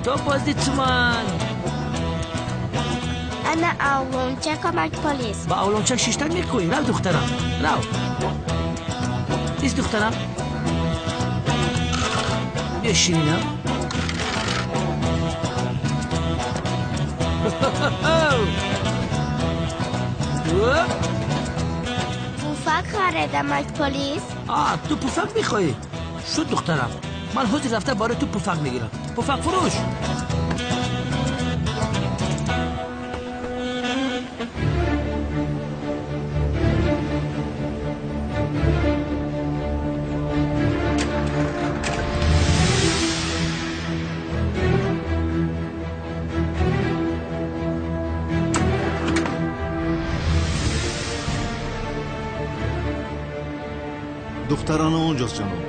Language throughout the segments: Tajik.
То боздид Суман. Ана авлончак омад полис. Ба авлончак шиштан мехоҳӣ? Рав духтарам, рав. Ист духтарам. Биё ширинам. Пуфак харидам аз полис. Ту пуфак мехоҳӣ? Шуд духтарам. Ман ҳозир рафта барои ту пуфак мегирам. Пуфак фурӯш. Духтарана онҷост, ҷаноб.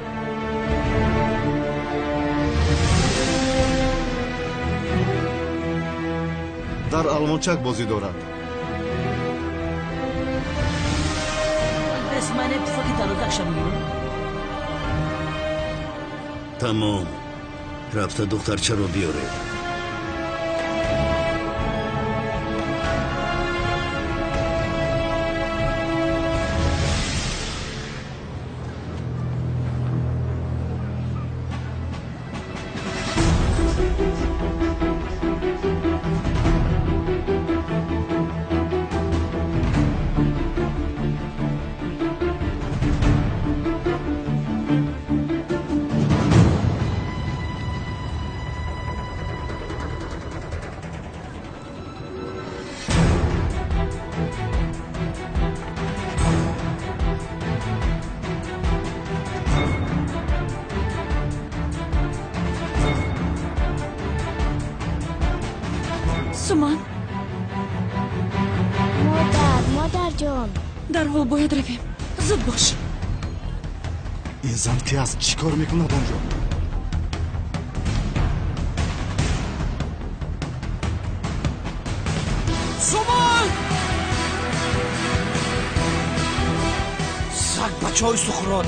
Дар алмончак бозӣ дорад. Бес ман пуфаки дарозакша мегирам. Тамом. Рафта духтарчаро биёред. Суман. Модар, модарҷон. Дарҳол бояд равем. Зуд бош. Ин зан ки аст? Чӣ кор мекунад онҷо? Суман! Саг бачаҳои Сухрот.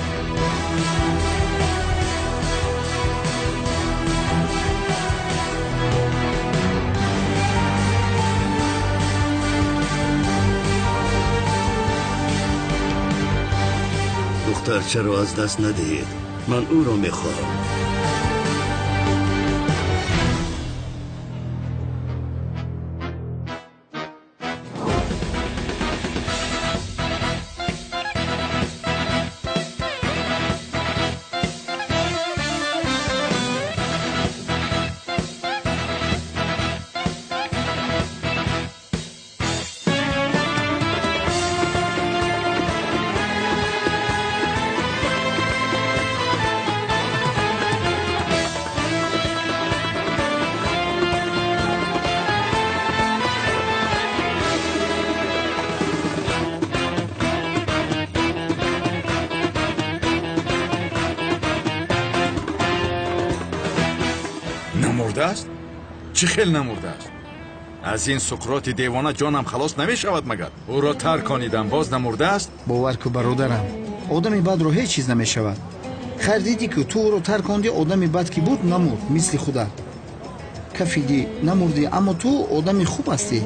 Духтарчаро аз даст надиҳед. Ман ӯро мехоҳам. Намурдааст? Чӣ хел намурдааст? Аз ин Суқроти девона ҷонам халос намешавад магар? Ӯро тарконидам, боз намурдааст? Бовар ку бародарам, одами бадро ҳеҷ чиз намешавад. Хайр дидӣ ки ту ӯро таркондӣ, одами бад ки буд намурд, мисли худат. Кафидӣ, намурдӣ, аммо ту одами хуб ҳастӣ.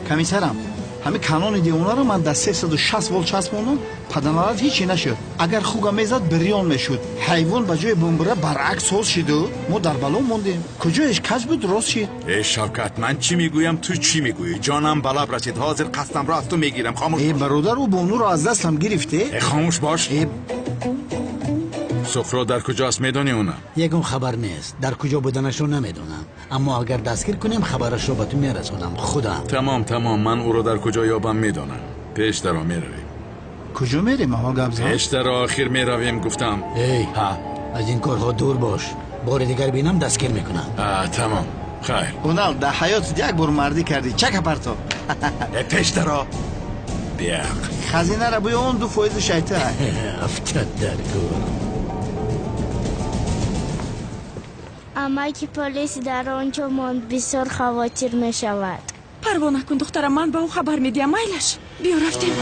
Комиссарам, ҳамин канони девонаро ман дар 360 волт часпондам, паданалат ҳечи нашуд. Агар хуга мезад, бирён мешуд. Ҳайвон ба ҷои бумбура баръакс соз шиду мо дар бало мондем. Куҷоеш каҷ буд, рост шид. Э Шавкат, ман чӣ мегӯям, ту чӣ мегӯӣ? Ҷонам ба лаб расид, ҳозир қасдамро аз ту мегирам. Хомӯш Э бош. бародар, ӯ бонуро аз дастам гирифте. Э хомӯш бош. Э Суқрот дар куҷоаст, медонӣ уна? Ягон хабар нест. Дар куҷо буданашро намедонам. Аммо агар дастгир кунем, хабарашро ба ту мерасонам. Худам. Тамом, тамом, ман ӯро дар куҷо ёбам медонам. Пеш даро меравем. Куҷо мерем, аввал гап зан? Пеш даро охир меравем, гуфтам. Эй, ҳа. Аз ин корҳо дур бош. Бори дигар бинам, дастгир мекунам. Тамом. Хайр. Унал, дар ҳаётат як бор мардӣ кардӣ. Чака парто. Э пеш даро. Биақл. Хазинаро буё, он 2% шайта. Афтад дар гӯр. Амаки полис дар он ҷо монд, бисёр хавотир мешавад. Парво накун, духтарам, ман ба ӯ хабар медиҳам. Майлаш, биё рафтем.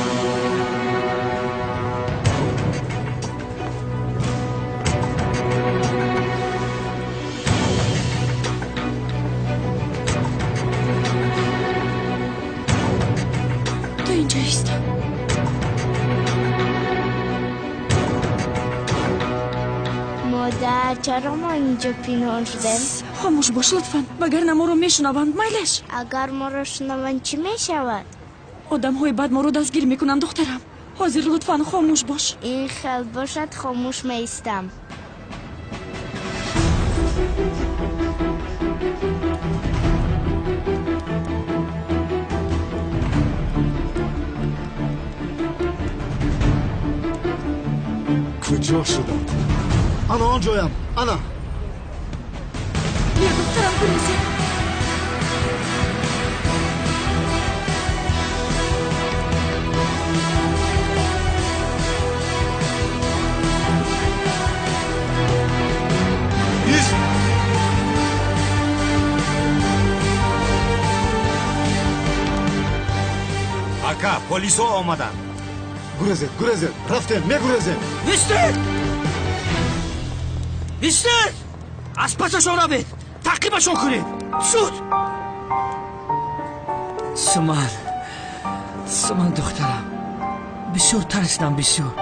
Модар, чаро мо инҷо пинҳон шудем? Хомӯш бош лутфан, вагарна моро мешунаванд. Майлаш. Агар моро шунаванд, чӣ мешавад? Одамҳои бад моро дастгир мекунанд, духтарам. Ҳозир лутфан хомӯш бош. Ин хел бошад, хомӯш меистам. Куҷо шуданд? Ана он ҷоям, ана. Биё, духтарам, гурезем. Ака, полисҳо омаданд. Гурезед, гурезед, рафтем, мегурезем. Истед! Истед! Аз пасашон равед, таъқибашон кунед. Зуд! Суман, Суман духтарам, бисёр тарсидам, бисёр.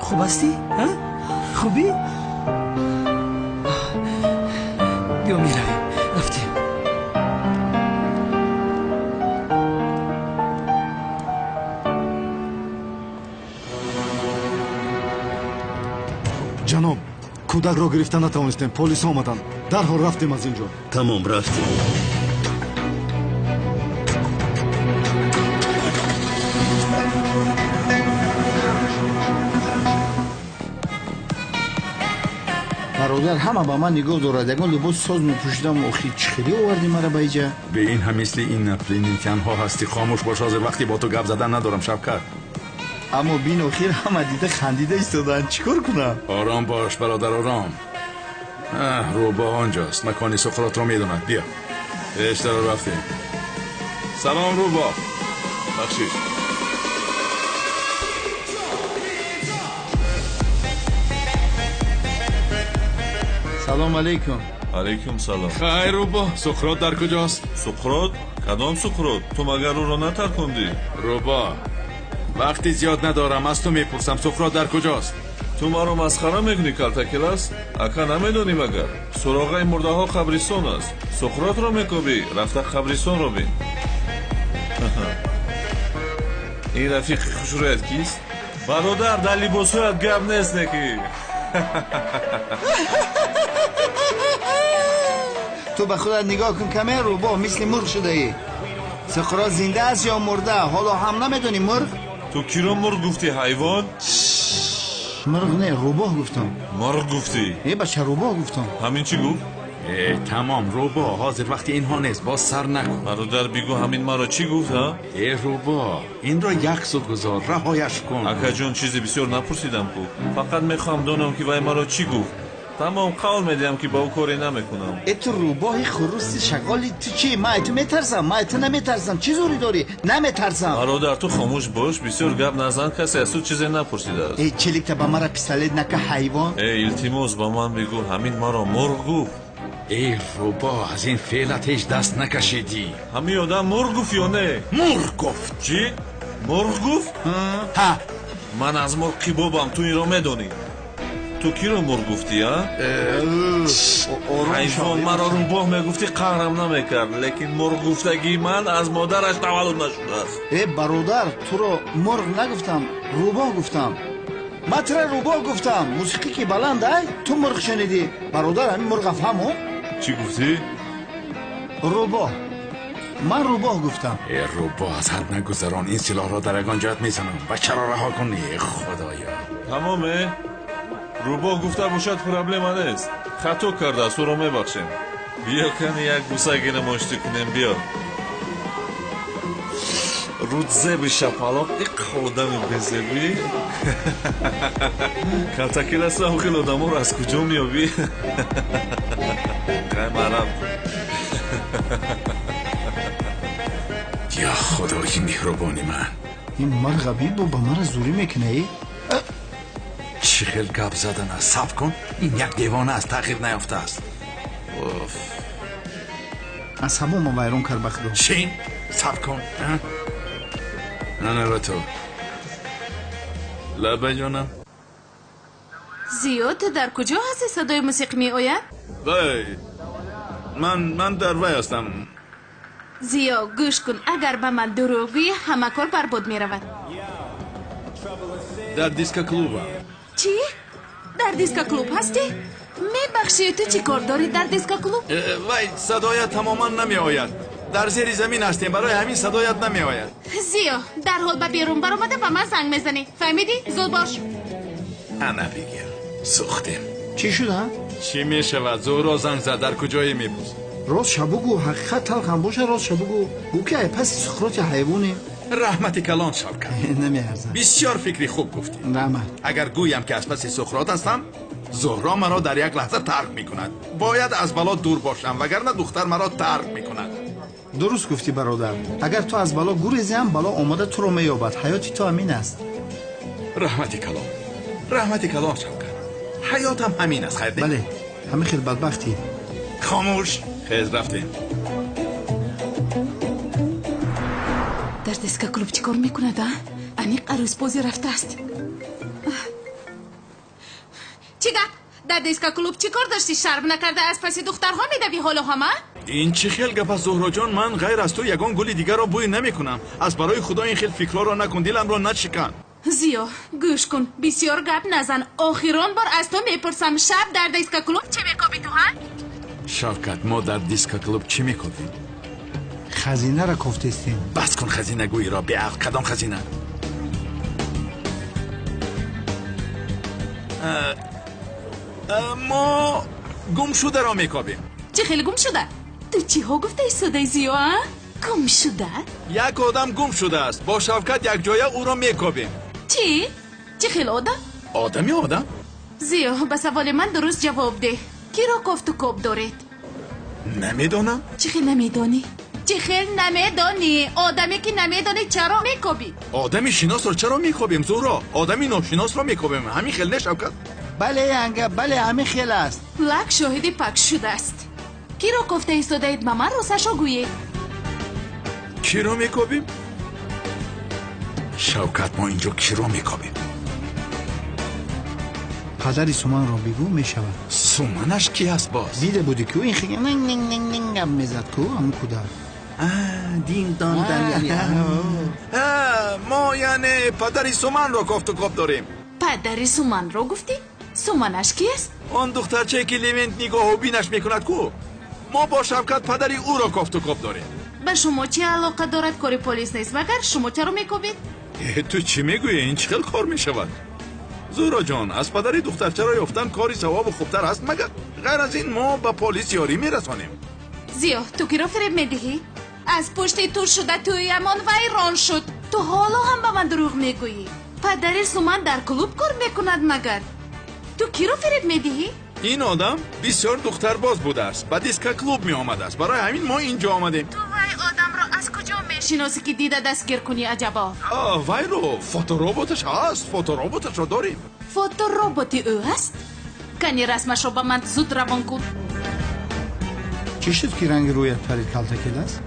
Хуб ҳастӣ? Хубӣ? Биё меравем, рафтем. Ҷаноб, кӯдакро гирифта натавонистем, полис омаданд. Дарҳол рафтем аз ин ҷо. Тамом, рафтем. Бародар, ҳама ба ман нигоҳ дорад. Ягон либоси соз мепӯшидам. Охи, чӣ хеле овардӣ мара ба иҷа? Бе ин ҳам мисли инопланетянҳо ҳастӣ. Хомӯш бош, ҳозир вақте бо ту гап задан надорам, Шавкат. Аммо бин, охир ҳама дида хандида истодаанд. Чӣ кор кунам? Ором бош, бародар, ором. Рӯбоҳ онҷост, макони Суқротро медонад. Биё, пештар рафтем. Салом, рӯбоҳ. Бахшиш. Салом алейкум. Алейкум салом. Хайр, рӯбоҳ, Суқрот дар куҷост? Суқрот? Кадом Суқрот? Ту магар ӯро натаркондӣ? Рӯбоҳ, вақти зиёд надорам, аз ту мепурсам, Суқрот дар куҷост? Ту маро масхара мекунӣ, калтакелас? Ака, намедонӣ магар? Суроғаи мурдаҳо қабристон аст. Суқротро мекобӣ, рафта қабристонро бин. Ин рафиқи хушрӯят кист? Бародар, дар либосҳоят гап нест неки. Ту ба худат нигоҳ кун, каме рӯбоҳ, мисли мурғ шудаӣ. Суқрот зинда аст ё мурда? Ҳоло ҳам намедонӣ мурғ? Ту киро мурғ гуфтӣ, ҳайвон? Мурғ не, рӯбоҳ гуфтам. Мурғ гуфтӣ? Э, бача, рӯбоҳ гуфтам. Ҳамин чӣ гуфт? Э, тамом, рӯбоҳ, ҳозир вақти инҳо нест, боз сар накун. Бародар, бигӯ ҳамин маро чӣ гуфт, ҳа? Э, рӯбоҳ, инро як су гузор, раҳояш кун. Акаҷон, чизе бисёр напурсидам ку. Фақат мехоҳам донам ки вай маро чӣ гуфт. Тамом, қавл медиҳам ки ба ӯ коре намекунам. Э, ту рӯбоҳи хуруси шағоли, ту чӣ? Ман ту метарсам, ман ту наметарсам. Чӣ зӯрӣ дорӣ? Наметарсам. Бародар, ту хомӯш бош, бисёр гап назан, касе аз ту чизе напурсидааст. Э, челикта ба мара пистолет нака, ҳайвон. Э, илтимос, ба ман бигӯ, ҳамин маро мурғ гуфт? Эй, рӯбоҳ, аз ин феълат ҳеҷ даст накашидӣ. Ҳамин одам мурғ гуфт ё не? Мурғ гуфт. Чӣ? Мурғ гуфт? Ҳа. Ман аз мурғ қибобам, ту инро медонӣ. Ту киро мурғ гуфтӣ, а? Ҳайвон, маро рӯбоҳ мегуфтӣ, қаҳрам намекард, лекин мурғ гуфтагии ман аз модараш таваллуд нашудааст. Э, бародар, туро мурғ нагуфтам, рӯбоҳ гуфтам. Ман туро рӯбоҳ гуфтам. Мусиқӣ ки баланд, ай, ту мурғ шунидӣ. Бародар, ҳамин мурға фаҳмо? Чӣ гуфтӣ? Рӯбоҳ. Ман рӯбоҳ гуфтам. Э, рӯбоҳ, аз ҳад нагузарон, ин силоҳро дар ягон ҷоят мезанам. Бачаро раҳо кун, э, худоё. Тамом, э? Рӯбоҳ гуфта бошад, проблема нест. Хато кардааст, ӯро мебахшем. Биё, кани як буса гирем, оштӣ кунем, биё. Рӯдзеби шапалоқ, иқ одами безебӣ. Калтакеласа, хел одаморо аз куҷо меёбӣ? Қай мараб. Я худои меҳрубони ман. Ин марға бибо ба мара зӯрӣ мекунад, э? Чӣ хел гап задан аст? Сабр кун, ин як девона аст, тағйир наёфтааст. Уф. Асабома вайрон кард, ба худо. Шин, сабр кун. Ана ба ту. Лаба ҷонам. Зиё, ту дар куҷо ҳасти? Садои мусиқӣ меояд? Вай, ман дар вай ҳастам. Зиё, гӯш кун, агар ба ман дурӯғ гӯӣ, ҳама кор барбод меравад. Дар дискоклубам. Чӣ? Дар дискоклуб ҳастӣ? Мебахшӣ, ту чӣ кор дорӣ дар дискоклуб? Вай, садоят тамоман намеояд. Дар зери замин ҳастем, барои ҳамин садоят намеояд. Зиё, дарҳол ба берун баромада ба ман занг мезанӣ. Фаҳмидӣ? Зуд бош. Ана бигир, сӯхтем. Чӣ шуда? Чӣ мешавад? Зуҳро занг зад, дар куҷое мепурсад? Рост ша бугӯ, ҳақиқат талхам боша, рост ша бугӯ. Гӯ ки ай паси Суқроти ҳайвонем. Раҳмати калон, Шавкат. Намеарзад. Бисёр фикри хуб гуфтӣ. Раҳмат. Агар гӯям ки аз паси Суқрот ҳастам, Зуҳро маро дар як лаҳза тарк мекунад. Бояд аз бало дур бошам, вагарна духтар маро тарк мекунад. Дуруст гуфтӣ, бародар. Агар ту аз бало гурезӣ ҳам, бало омада туро меёбад. Ҳаёти ту ҳамин аст. Раҳмати калон, раҳмати калон, Шавкат. Ҳаётам ҳамин аст, хайр? Бале, ҳамин хел бадбахтӣ. Хомӯш, хез, рафтем. Дар дискоклуб чӣ кор мекунад, а? Аниқ арӯсбозӣ рафтааст. Чӣ гап? Дар дискоклуб чӣ кор доштӣ? Шарм накарда аз паси духтарҳо медавӣ ҳоло ҳама? Ин чӣ хел гап аст, Зуҳроҷон? Ман ғайр аз ту ягон гули дигарро бӯй намекунам. Аз барои худо ин хел фикрҳоро накун, диламро нашикан. Зиё, гӯш кун, бисёр гап назан. Охирон бор аз ту мепурсам, шаб дар дискоклуб чӣ мекобӣ ту, ҳа? Шавкат, мо дар дискоклуб чӣ мекобем? Хазинаро кофтестем. Бас кун хазинагӯиро, беақл. Кадом хазина? Мо гумшударо мекобем. Чӣ хеле гумшуда? Ту чиҳо гуфтаи содаи, Зиё, а? Гумшуда? Як одам гум шудааст. Бо Шавкат якҷоя ӯро мекобем. Чӣ? Чӣ хел одам? Одами одам? Зиё, ба саволи ман дуруст ҷавоб деҳ. Киро кофту коб доред? Намедонам. Чӣ хел намедонӣ? Чӣ хел намедонӣ? Одаме ки намедонӣ чаро мекобӣ? Одами шиносро чаро мекобем, Зуҳро? Одами ношиносро мекобем. Ҳамин хел не, Шавкат? Бале, янга, бале, ҳамин хел аст. Лак шоҳиди пак шудааст. Киро кофта истодаед, ба ман росташо гӯед. Киро мекобем? Шавкат, мо инҷо киро мекобем? Падари Суманро бигӯ, мешавад. Суманаш ки аст боз? Дида будӣ ку ин хел гап мезад ку ҳамун кӯдак. Дин дон дан. Мо яъне падари Суманро кофту коб дорем. Падари Суманро гуфтӣ? Суманаш ки аст? Он духтарчае ки Левент нигоҳу бинаш мекунад ку. Мо бо Шавкат падари ӯро кофту коб дорем. Ба шумо чӣ алоқа дорад? Кори полис нест, магар шумо чаро мекобед? Ту чӣ мегӯӣ? Ин чӣ хел кор мешавад? Зуҳроҷон, аз падари духтарчаро ёфтан кори савобу хубтар аст, магар? Ғайр аз ин мо ба полис ёрӣ мерасонем. Зиё, ту киро фиреб медиҳӣ? Аз пушти ту шуда тӯямон вайрон шуд. Ту ҳоло ҳам ба ман дурӯғ мегӯӣ. Падари Суман дар клуб кор мекунад, магар? Ту киро фиреб медиҳӣ? Ин одам бисёр духтарбоз будааст, ба дискоклуб меомадааст. Барои ҳамин мо инҷо омадем. Ту вай одамро аз куҷо мешиносӣ ки дида дастгир кунӣ, аҷабо? Вайро фотороботаш ҳаст, фотороботашро дорем. Фотороботи ӯ ҳаст? Кани расмашро ба ман зуд равон кун. Чӣ шуд ки ранги рӯят парид, калтакел аст?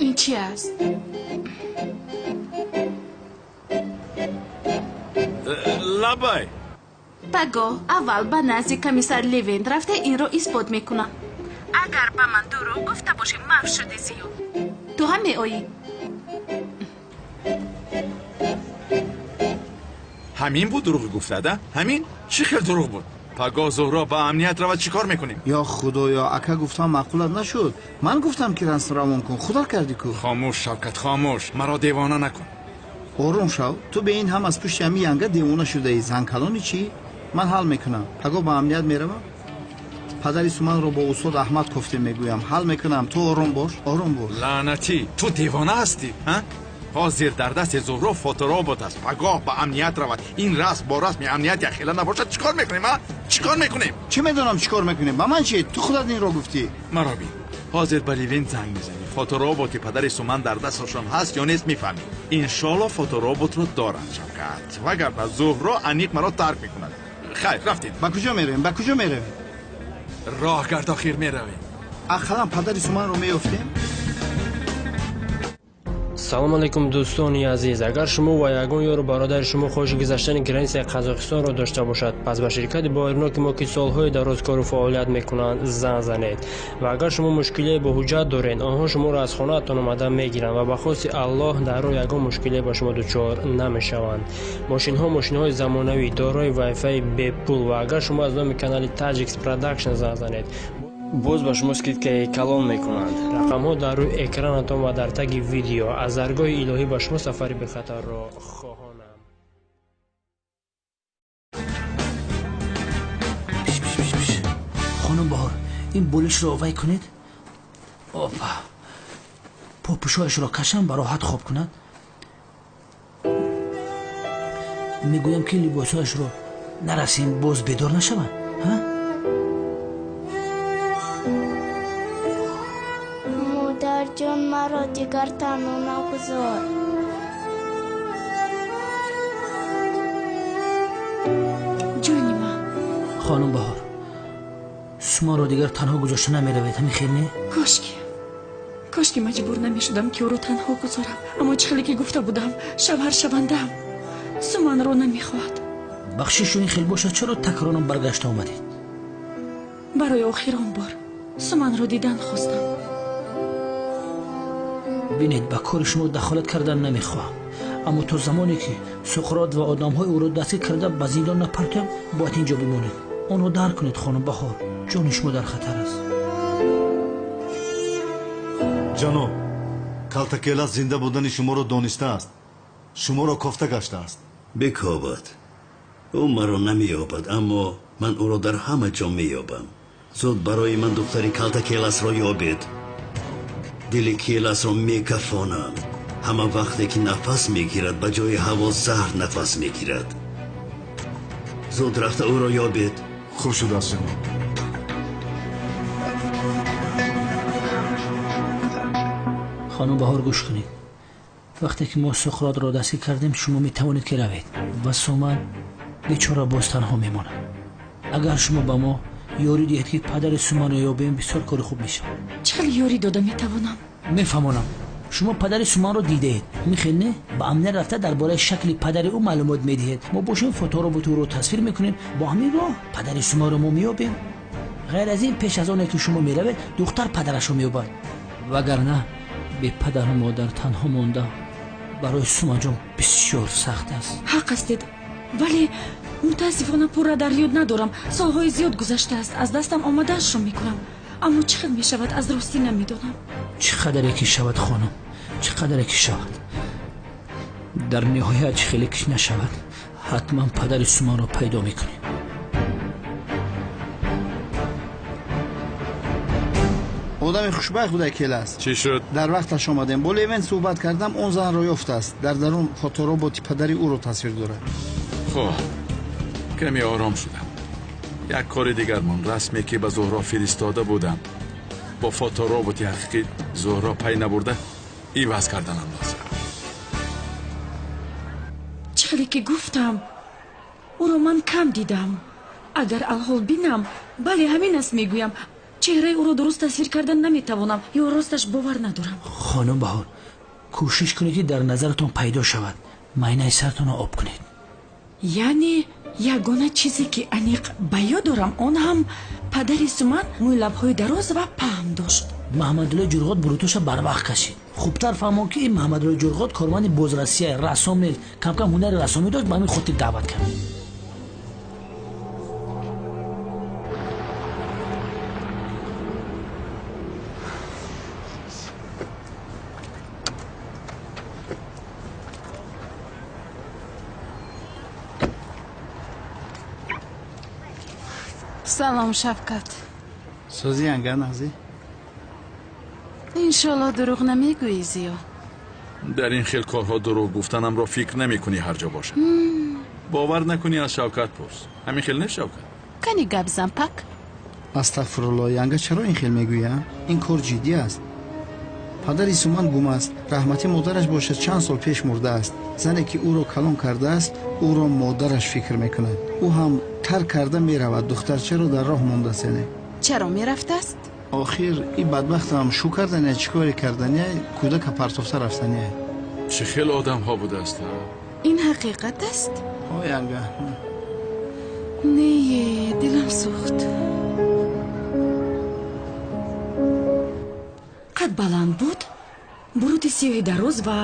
Ин чи аст? Лабай. Пагоҳ аввал ба назди комиссар Левент рафта инро исбот мекунам. Агар ба ман дурӯғ гуфта бошӣ, маф шуди, Зиё. Ту ҳам меоӣ. Ҳамин буд дурӯғ гуфтада? Ҳамин? Чӣ хел дурӯғ буд? Пагоҳ Зуҳро ба амният равад, чӣ кор мекунем? Ё худоё, ака гуфтам маъқулат нашуд. Ман гуфтам ки расм равон кун, худат кардӣ ку. Хомӯш, Шавкат, хомӯш. Маро девона накун. Ором шав. Ту бе ин ҳам аз пушти ҳамин янга девона шудаӣ. Занкалони чӣ? Ман ҳал мекунам. Пагоҳ ба амният меравам. Падари Суманро бо устод Аҳмад кофте мегӯям. Ҳал мекунам. Ту ором бош, ором бош. Лаънатӣ, ту девона ҳастӣ, ҳа? Ҳозир дар дасти Зуҳро фоторобот аст. Пагоҳ ба амният равад. Ин расм бо расми амният якхела набошад, чӣ кор мекунем, а? Чӣ кор мекунем? Чӣ медонам чӣ кор мекунем? Ба ман чӣ? Ту худат инро гуфтӣ. Маро бин. Ҳозир ба Ливент занг мезанӣ. Фотороботи падари Суман дар дасташон ҳаст ё нест мефаҳмӣ. Иншоалло фотороботро доранд, Шавкат. Вагарна Зуҳро аниқ маро тарк мекунад. Хайр, рафтем. Ба куҷо меравем? Ба куҷо меравем? Роҳ гард охир меравем. Ақаллан падари Суманро меёфтем. Салом алейкум, дӯстони азиз. Агар шумо ва ягон ёру бародари шумо хоҳиши гузаштани границаи Қазоқистонро дошта бошад, пас ба ширкати боваринок мо, ки солҳои дароз кору фаъолият мекунанд, занг занед. Ва агар шумо мушкилие бо ҳуҷҷат доред, онҳо шуморо аз хонаатон омада мегиранд ва ба хости Аллоҳ дар роҳ ягон мушкилие ба шумо дучор намешаванд. Мошинҳо мошинҳои замонавӣ, дорои вайфаи бепул, ва агар шумо аз номи канали Таджикс Продакшн занг занед, боз ба шумо скидкаи калон мекунанд. Рақамҳо дар рӯи экранатон ва дар таги видео. Аз даргоҳи илоҳӣ ба шумо сафари бехатарро хоҳонам. Хонум Баҳор, ин болишро овай кунед. Опа, попӯшояшро кашам, ба роҳат хоб кунад. Мегӯям, ки либосҳояшро нарасем, боз бедор нашавад. Ҳа? Модарҷон, маро дигар танҳо нагузор. Ҷони ман. Хонум Баҳор, шуморо дигар танҳо гузошта намеравед, ҳамин хел не? Кошки маҷбур намешудам, ки ӯро танҳо гузорам. Аммо чӣ хеле ки гуфта будам, шавҳар шавандаам Суманро намехоҳад. Бахшишу ин хел бошад, чаро такроран баргашта омадед? Барои охирон бор Суманро дидан хостам. Бинед, ба кори шумо дахолат кардан намехоҳам, аммо то замоне ки Суқрот ва одамҳои ӯро дастгир карда ба зиндон напартоям, бояд инҷо бимонед. Онро дарк кунед, хонум Баҳор, ҷони шумо дар хатар аст. Ҷаноб, Калтакелас зинда будани шуморо донистааст. Шуморо кофта гаштааст. Бикобад. Ӯ маро намеёбад, аммо ман ӯро дар ҳама ҷо меёбам. Зуд барои ман духтари Калтакеласро ёбед. Дили Келасро мекафонам. Ҳама вақте ки нафас мегирад, ба ҷои ҳаво заҳр нафас мегирад. Зуд рафта ӯро ёбед. Хуб шудааст, ҷаноб. Хонум Баҳор, гӯш кунед. Вақте ки мо Суқротро дастгир кардем, шумо метавонед ки равед ва Суман бечора боз танҳо мемонад. Агар шумо ба мо ёрӣ диҳед, ки падари Суманро ёбем, бисёр кори хуб мешавад. Чӣ хел ёрӣ дода метавонам? Мефаҳмонам. Шумо падари Суманро дидаед, михел не? Ба амният рафта дар бораи шакли падари ӯ маълумот медиҳед. Мо бошем фотороботи ӯро тасвир мекунем. Бо ҳамин роҳ падари Суманро мо меёбем. Ғайр аз ин, пеш аз оне ки шумо меравед, духтар падарашро меёбад. Вагарна бе падару модар танҳо монда барои Суманҷон бисёр сахт аст. Ҳақ ҳастед, вале мутаассифона пурра дар ёд надорам. Солҳои зиёд гузаштааст, аз дастам омадаашро мекунам, аммо чӣ хел мешавад, аз ростӣ намедонам. Чӣ қадаре ки шавад, хонум, чӣ қадаре ки шавад. Дар ниҳоят чӣ хеле ки нашавад, ҳатман падари Суманро пайдо мекунем. Одами хушбахт буда Келас. Чӣ шуд? Дар вақташ омадем. Бо Левен суҳбат кардам, он занро ёфтааст. Дар дарун фотороботи падари ӯро тасвир дорад. Хуб, каме ором шудам. Як кори дигар мон, расме ки ба Зуҳро фиристода будам, бо фотороботи ҳақиқӣ Зуҳро пай набурда иваз карданам лозим. Чӣ хеле ки гуфтам, ӯро ман кам дидам. Агар алҳол бинам, бале, ҳамин аст мегӯям. Чеҳраи ӯро дуруст тасвир кардан наметавонам ё росташ бовар надорам. Хонум Баҳор, кӯшиш кунед, ки дар назаратон пайдо шавад. Майнаи сартонро об кунед. Яъне ягона чизе ки аниқ ба ёд дорам, он ҳам падари Суман мӯи лабҳои дароз ва паҳн дошт. Маҳмадуллои Ҷурғот бурутоша барвақт кашид. Хубтар фаҳмон, ки ин Маҳмадуллои Ҷурғот корманди бозрасия, рассом нест. Камкам ҳунари рассомӣ дошт, ба ҳамин хотир даъват кард. Салом, Шавкат. Сӯзи янга нағзӣ? Иншоалло дурӯғ намегӯӣ, Зиё. Дар ин хел корҳо дурӯғ гуфтанамро фикр намекунӣ, ҳар ҷо бошад. Бовар накунӣ, аз Шавкат пурс. Ҳамин хел нест, Шавкат? Кани гап зан, пак. Астағфируллоҳ, янга чаро ин хел мегӯя? Ин кор ҷиддӣ аст. Падари Суман гум аст. Раҳмати модараш бошад, чанд сол пеш мурдааст. Зане ки ӯро калон кардааст, ӯро модараш фикр мекунад. Ӯ ҳам тарк карда меравад. Духтарчаро дар роҳ мондааст яъне. Чаро мерафтааст? Охир ин бадбахтам шу кардания, чӣ коре кардания, кӯдака партофта рафтания. Чӣ хел одамҳо будааст? Ин ҳақиқат аст? Ҳо, янга. Не, дилам сӯхт. Қад баланд буд, бурути сиёҳи дароз ва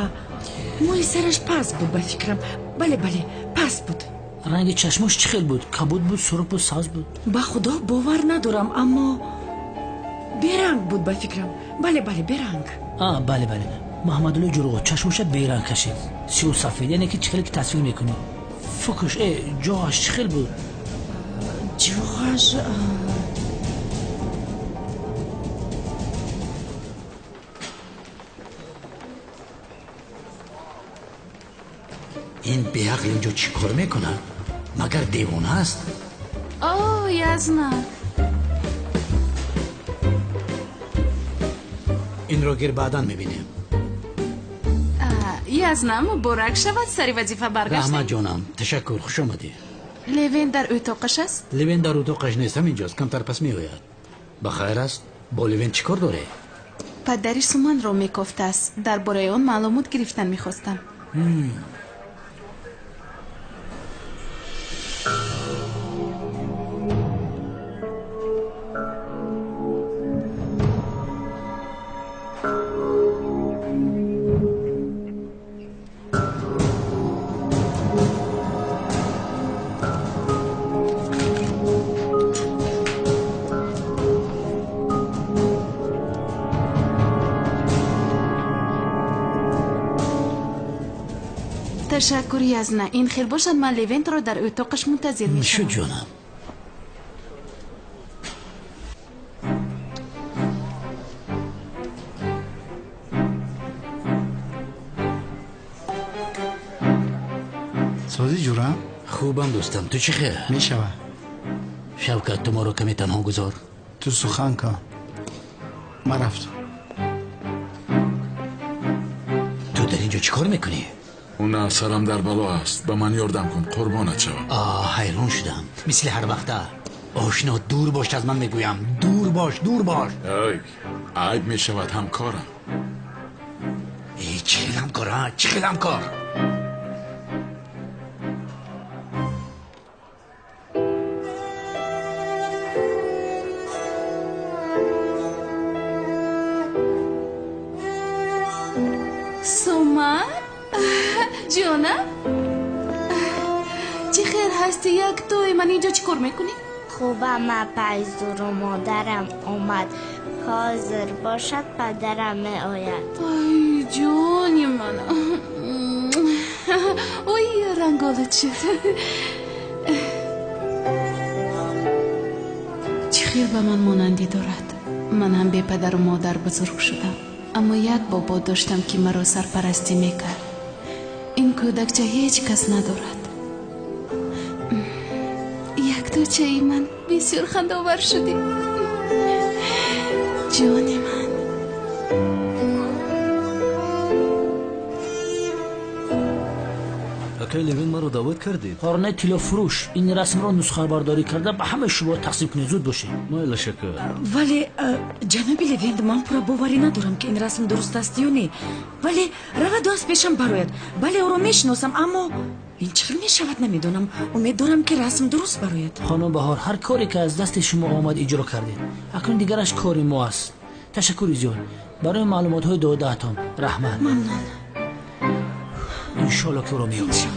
мӯи сараш паст буд ба фикрам. Бале, бале, паст буд. Ранги чашмош чӣ хел буд? Кабуд буд, сурх буд, сабз буд? Ба худо бовар надорам, аммо беранг буд ба фикрам. Бале, бале, беранг. А, бале, бале. Муҳаммадулло Ҷуруғо чашмоша беранг кашид. Сиёҳу сафед, яъне ки чӣ хеле ки тасвир мекунӣ. Фукш, ҷоғаш чӣ хел буд? Ҷоғаш ин беақл инҷо чӣ кор мекунад? Магар девона аст? О, язна. Инро гир баъдан мебинем. Язна, муборак шавад, сари вазифа баргаштем. Раҳмат ҷонам, ташаккур, хуш омадӣ. Левен дар утоқаш аст? Левен дар утоқаш нест, ҳаминҷост, камтар пас меояд. Ба хайр аст? Бо Левен чӣ кор дорӣ? Падари Суманро мекофтааст. Дар бораи он маълумот гирифтан мехостам. Ташаккур, Язна. Ин хел бошад, ман Левентро дар утоқаш мунтазир мешавам. Шуд ҷонам. Созӣ ҷура? Хубам дӯстам, ту чӣ хел? Мешавад. Шавкат, ту моро каме танҳо гузор. Ту сухан кун. Ман рафтам. Ту дар инҷо чӣ кор мекунӣ? Она сарам дар бало аст. Ба ман ёрдам кун, қурбонат шавам. Ҳайрон шудам. Мисли ҳар вақта. Ошно, дур бош аз ман мегӯям. Дур бош, дур бош. Ай, айб мешавад ҳамкорам. Чӣ хел ҳамкор, а? Чӣ хел ҳамкор? Суман? Ҷонам? Чӣ хел ҳастӣ, яктои ман инҷо чӣ кор мекунӣ? Хубам, апайзуру модарам омад. Ҳозир бошад, падарам меояд. Ай, ҷони ман. Ой, ранголат шуд. Чӣ хел ба ман монандӣ дорад. Ман ҳам бепадару модар бузург шудам. Аммо як бобо доштам, ки маро сарпарастӣ мекард. Ин кӯдакча ҳеҷ кас надорад. Якточаи ман бисёр хандаовар шудӣ. Ҷони ман. Акай Левин, маро даъват кардед? Қорнаи тиллофурӯш ин расмро нусхабардорӣ карда ба ҳамаи шумо тақсим кунед. Зуд бошед. Майла, шака. Вале ҷаноби Левент, ман пурра боварӣ надорам, ки ин расм дуруст аст ё не. Вале раваду аз пешам барояд. Бале, ӯро мешиносам, аммо ин чӣ хел мешавад намедонам. Умед дорам, ки расм дуруст барояд. Хонум Баҳор, ҳар коре ки аз дасти шумо омад иҷро кардед. Акнун дигараш кори мо аст. Ташаккури зиёд барои маълумотҳои додаатон. Раҳмат. Мамнун. Иншолло ки ӯро меёбем.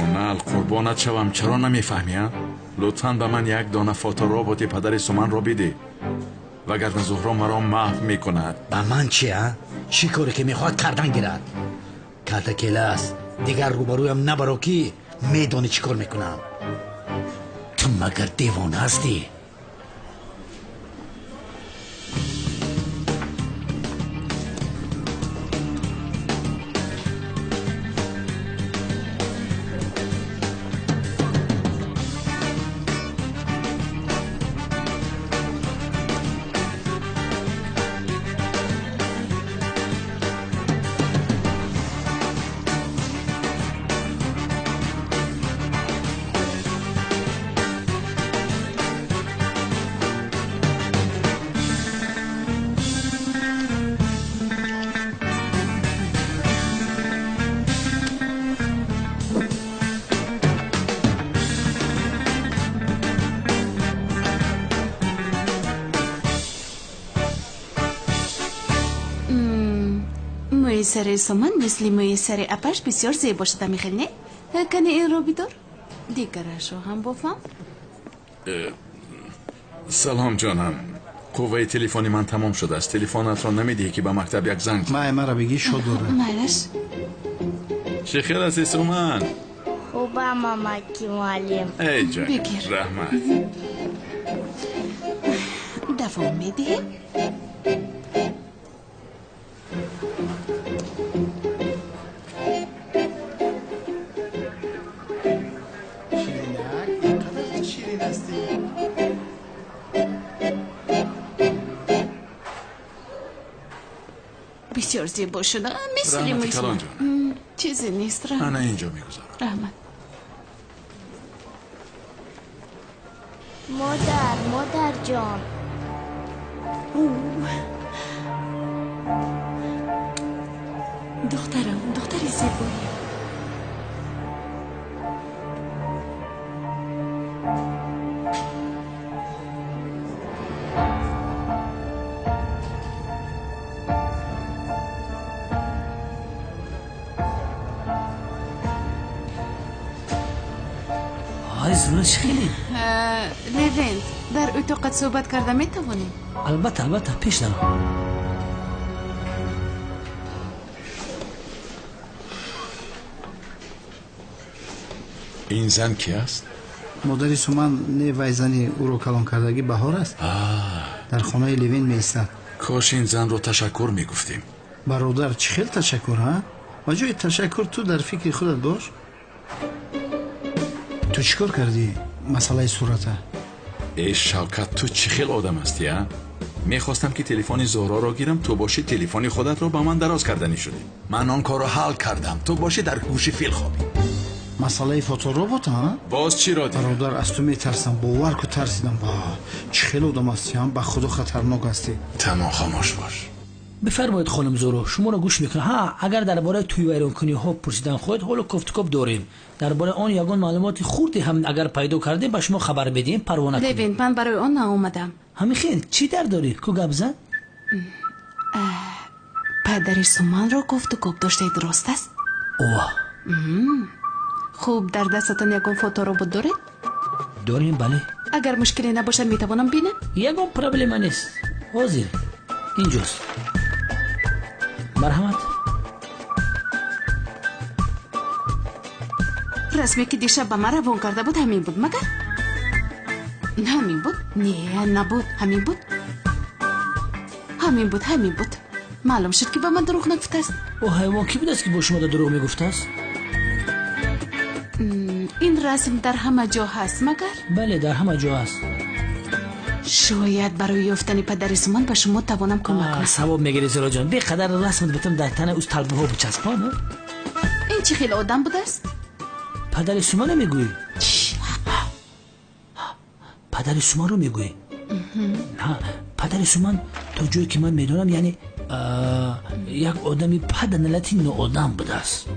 Онал, қурбонат шавам, чаро намефаҳмӣ, а? Лутфан ба ман як дона фотороботи падари Суманро бидеҳ, вагарна Зуҳро маро маҳв мекунад. Ба ман чи, а? Чӣ коре ки мехоҳад кардан гирад. Калта келас, дигар рӯбарӯям набаро, ки медонӣ чӣ кор мекунам. Ту магар девона ҳастӣ? Мӯи сари Суман мисли мӯи сари апаш бисёр зебо шуда, михел не? Кани инро бидор, дигарашро ҳам бофам. Салом, ҷонам. Қувваи телефони ман тамом шудааст. Телефонатро намедиҳӣ, ки ба мактаб як занг? Май, мара бигӣ, шод дорад. Майлаш. Чӣ хел ҳасти, Суман? Хубам, амаки муаллим. Эй ҷон. Бигир. Раҳмат. Давом медиҳем. Ширинак, ин қадар ту ширин ҳастӣ. Бисёр зебо шуда, мисли Раҳмати мӯи калон, Суман. ҷонам. Чизе нест, раҳмат. Ана инҷо мегузорам. Раҳмат. Модар, модарҷон. Духтарам, духтари зебоям. Ай, Зура, чӣ хеле? Левент, дар утоқат суҳбат карда метавонем? Албатта, албатта, пеш даро. Ин зан ки аст? Модари Суман не, вай зани ӯро калон кардагӣ Баҳор аст, дар хонаи Левин меистад. Кош ин занро ташаккур мегуфтем. Бародар, чӣ хел ташаккур, ҳа? Ба ҷои ташаккур ту дар фикри худат бош. Ту чӣ кор кардӣ масъалаи сурата? Э, Шавкат, ту чӣ хел одам ҳастӣ, а? Мехостам, ки телефони Зуҳроро гирам, ту бошӣ телефони худатро ба ман дароз карданӣ шудӣ. Ман он корро ҳал кардам, ту бошӣ дар гӯши фил хобӣ. Масъалаи фоторобот, ҳа? Боз чиро дигар? Бародар, аз ту метарсам, бовар ку, тарсидам. Ба чӣ хел одам ҳастӣ, ҳа? Ба худо, хатарнок ҳастӣ. Тамом, хомӯш бош. Бифармоед, хонум Зуро, шуморо гӯш мекунам. Ҳа, агар дар бораи тӯйвайронкуниҳо пурсидан хоҳед, ҳоло кофтукоб дорем. Дар бораи он ягон маълумоти хурде ҳам агар пайдо кардем, ба шумо хабар медиҳем, парво накунед. Левент, ман барои он наомадам. Ҳамин хел, чӣ дард дорӣ? Ку гап зан. Падари Суманро кофтукоб доштаед, рост аст? Ова. Хуб, дар дастатон ягон фоторобот доред? Дорем, бале. Агар мушкиле набошад, метавонам бинам? Ягон проблема нест, ҳозир инҷост, марҳамат. Расме, ки дишаб ба ман равон карда буд, ҳамин буд, магар ҳамин буд? Не, набуд. Ҳамин буд, ҳамин буд, ҳамин буд. Маълум шуд, ки ба ман дурӯғ нагуфтааст. О, ҳайвон кӣ будааст, ки бо шумо дурӯғ мегуфтааст? Ин расм дар ҳама ҷо ҳаст, магар? Бале, дар ҳама ҷо ҳаст. Шояд барои ёфтани падари Суман ба шумо тавонам кӯмак кунам. Савоб мегирӣ, Зуроҷон. Беқадар расмат битам дар танаи уз талбаҳо бичаспон. Ин чӣ хел одам будааст? Падари Сумана мегӯӣ? Падари Суманро мегӯӣ? Падари Суман, то ҷое ки ман медонам, яъне як одами паданалати ноодам будааст.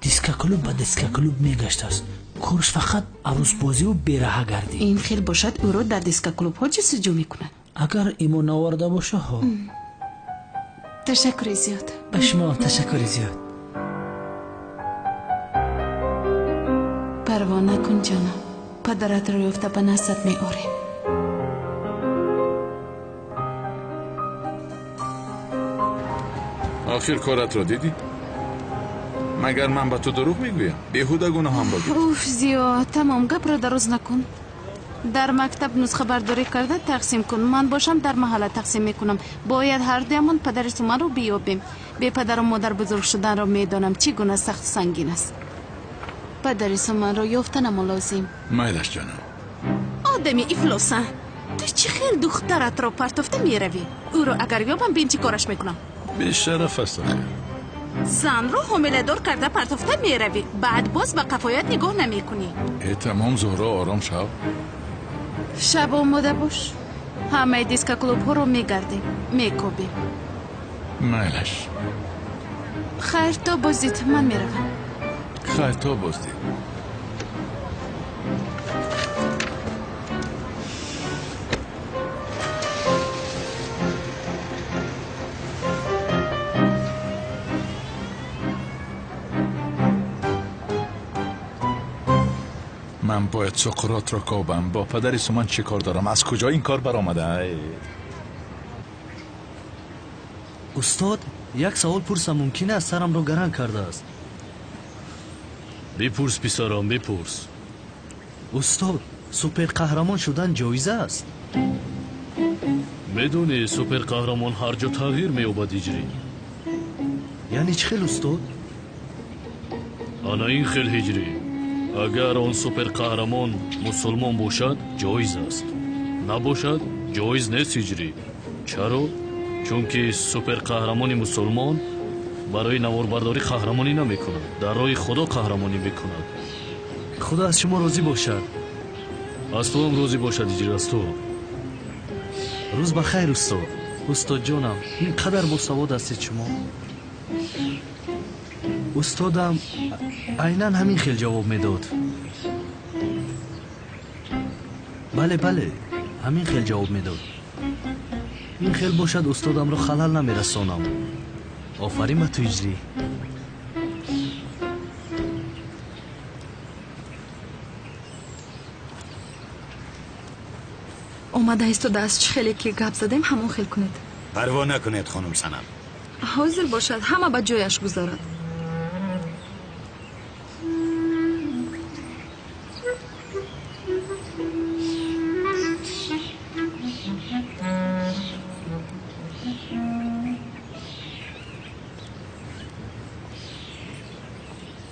Дискоклуб ба дискоклуб мегаштааст, корш фақат арӯсбозиву бераҳагардӣ. Ин хел бошад, ӯро дар дискоклубҳо ҷустуҷӯ мекунад. Агар имон наоварда боша, ҳо. Ташаккури зиёд. Ба шумо ташаккури зиёд. Парво накун, ҷонам, падаратро ёфта ба наздат меорем. Охир коратро дидӣ? Магар ман ба ту дурӯғ мегӯям? Беҳуда гуноҳамро гирифт. Уф, Зиё, тамом, гапро дароз накун. Дар мактаб нусхабардорӣ карда тақсим кун, ман бошам дар маҳалла тақсим мекунам. Бояд ҳардуямон падари Суманро биёбем. Бепадару модар бузург шуданро медонам, чӣ гуна сахту сангин аст. Падари Суманро ёфтанамо лозим. Майлаш, ҷонам. Одами ифлоса, ту чӣ хел духтаратро партофта меравӣ? Ӯро агар ёбам, бин чӣ кораш мекунам. Бешараф аст охир. Занро ҳомиладор карда партофта меравӣ, баъд боз ба қафоят нигоҳ намекунӣ. Э, тамом, Зуҳро, ором шав. Шаб омода бош, ҳамаи дискоклубҳоро мегардем, мекобем. Майлаш. Хайр, то боздид, ман меравам. Хайр, то боздид. Ман бояд Соқротро кобам. Бо падари Суман чӣ кор дорам? Аз куҷо ин кор баромада? Устод, як савол пурсам мумкин аст? Сарамро гаранг кардааст. Бипурс, писарам, бипурс. Устод, суперқаҳрамон шудан ҷоиз аст? Медонӣ, суперқаҳрамон ҳар ҷо тағйир меёбад, Ҳиҷрӣ. Яъне чӣ хел, устод? Ана ин хел, Ҳиҷрӣ. Агар он суперқаҳрамон мусулмон бошад, ҷоиз аст. Набошад, ҷоиз нест, Ҳиҷрӣ. Чаро? Чунки суперқаҳрамони мусулмон барои наворбардорӣ қаҳрамонӣ намекунад, дар роҳи Худо қаҳрамонӣ мекунад. Худо аз шумо розӣ бошад. Аз туам розӣ бошад, Ҳиҷрӣ, аз ту. Рӯз ба хайр, устод. Устодҷонам, ин қадар босавод ҳастед шумо. Устодам айнан ҳамин хел ҷавоб медод. Бале, бале, ҳамин хел ҷавоб медод. Ин хел бошад, устодамро халал намерасонам. Офарин ба ту, Ҳиҷрӣ. Омада истодааст. Чӣ хеле ки гап задем, ҳамон хел кунед. Парво накунед, хонум Санам. Ҳозир бошад, ҳама ба ҷояш гузорад.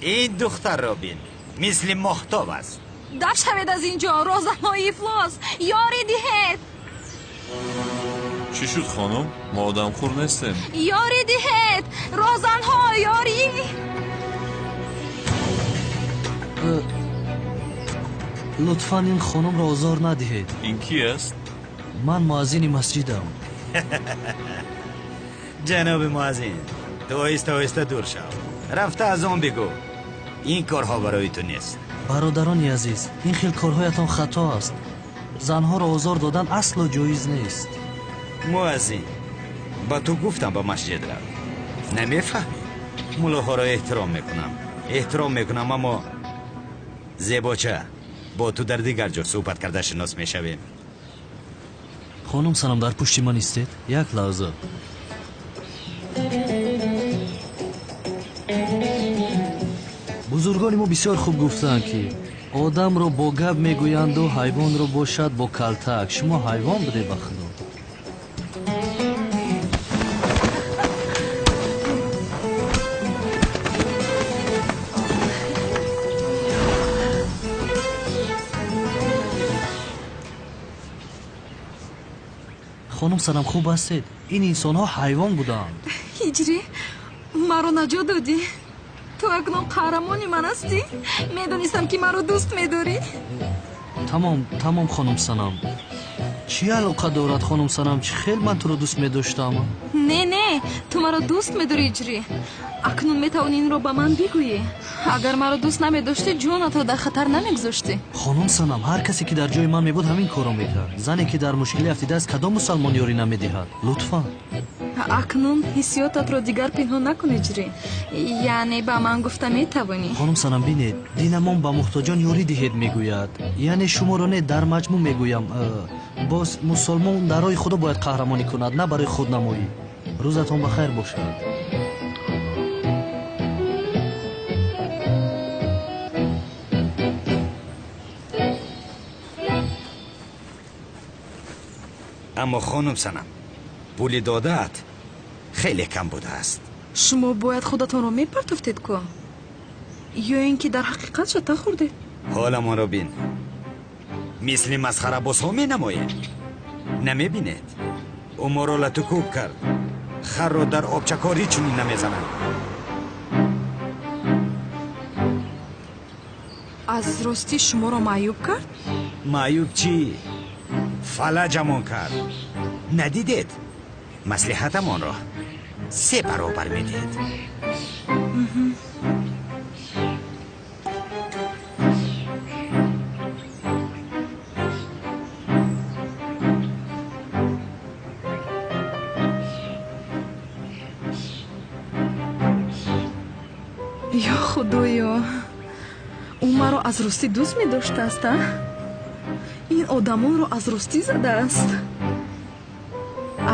Ин духтарро бин, мисли моҳтоб аст. Даф шавед аз ин ҷо, розаҳои ифлос, ёрӣ диҳед. Чӣ шуд, хонум? Мо одамхӯр нестем. Ёрӣ диҳед, розанҳо, ёрӣ. Лутфан ин хонумро озор надиҳед. Ин ки аст? Ман муаззини масҷидам. Ҷаноби муаззин, ту оҳиста оҳиста дур шав. Рафта аз он бигӯ. Ин корҳо барои ту нест. Бародарони азиз, ин хел корҳоятон хато аст. Занҳоро озор додан асло ҷоиз нест. Муаззин, ба ту гуфтам ба масҷид рав. Намефаҳмӣ? Мулоҳоро эҳтиром мекунам. Эҳтиром мекунам, аммо зебоча, бо ту дар дигар ҷо суҳбат карда шинос мешавем. Хонум Санам, дар пушти ман истед. Як лаҳза. Бузургони мо бисёр хуб гуфтаанд, ки одамро бо гап мегӯянду ҳайвонро бошад бо калтак. Шумо ҳайвон будед, ба Худо. Хонум Санам, хуб ҳастед? Ин инсонҳо ҳайвон буданд. Ҳиҷрӣ, маро наҷот додӣ. Ту акнун қаҳрамони ман ҳастӣ. Медонистам, ки маро дӯст медорӣ. Тамом, тамом, хонум Санам. Чӣ алоқа дорад, хонум Санам? Чӣ хел ман туро дӯст медоштам? Не, не, ту маро дӯст медорӣ, Ҳиҷрӣ. Акнун метавонӣ инро ба ман бигӯӣ. Агар маро дӯст намедоштӣ, ҷонатро дар хатар намегузоштӣ. Хонум Санам, ҳар касе ки дар ҷои ман мебуд, ҳамин корро мекард. Зане ки дар мушкилӣ афтидааст, кадом мусалмон ёрӣ намедиҳад? Лутфан. Акнун ҳиссиётатро дигар пинҳон накун, Ҳиҷрӣ. Яъне ба ман гуфта метавонӣ. Хонум Санам, бинед, динамон ба муҳтоҷон ёрӣ диҳед мегӯяд. Яъне шуморо не, дар маҷмӯъ мегӯям. Боз мусулмон дар роҳи Худо бояд қаҳрамонӣ кунад, на барои худнамоӣ. Рӯзатон ба хайр бошад. Аммо хонум Санам, пули додаат хеле кам будааст. Шумо бояд худатонро мепартофтед ку? Ё ин ки дар ҳақиқат шата хӯрдед? Ҳоламонро бин. Мисли масхарабозҳо менамоем. Намебинед? Ӯ моро латукӯб кард. Харро дар обчакорӣ чунин намезананд. Аз ростӣ шуморо маъюб кард? Маъюб чӣ? Фалаҷамон кард. Надидед? Маслиҳатамонро 3 баробар медиҳед. Ё Худоё, ӯ Маро аз ростӣ дӯст медоштааст, а? Ин одамонро аз ростӣ задааст.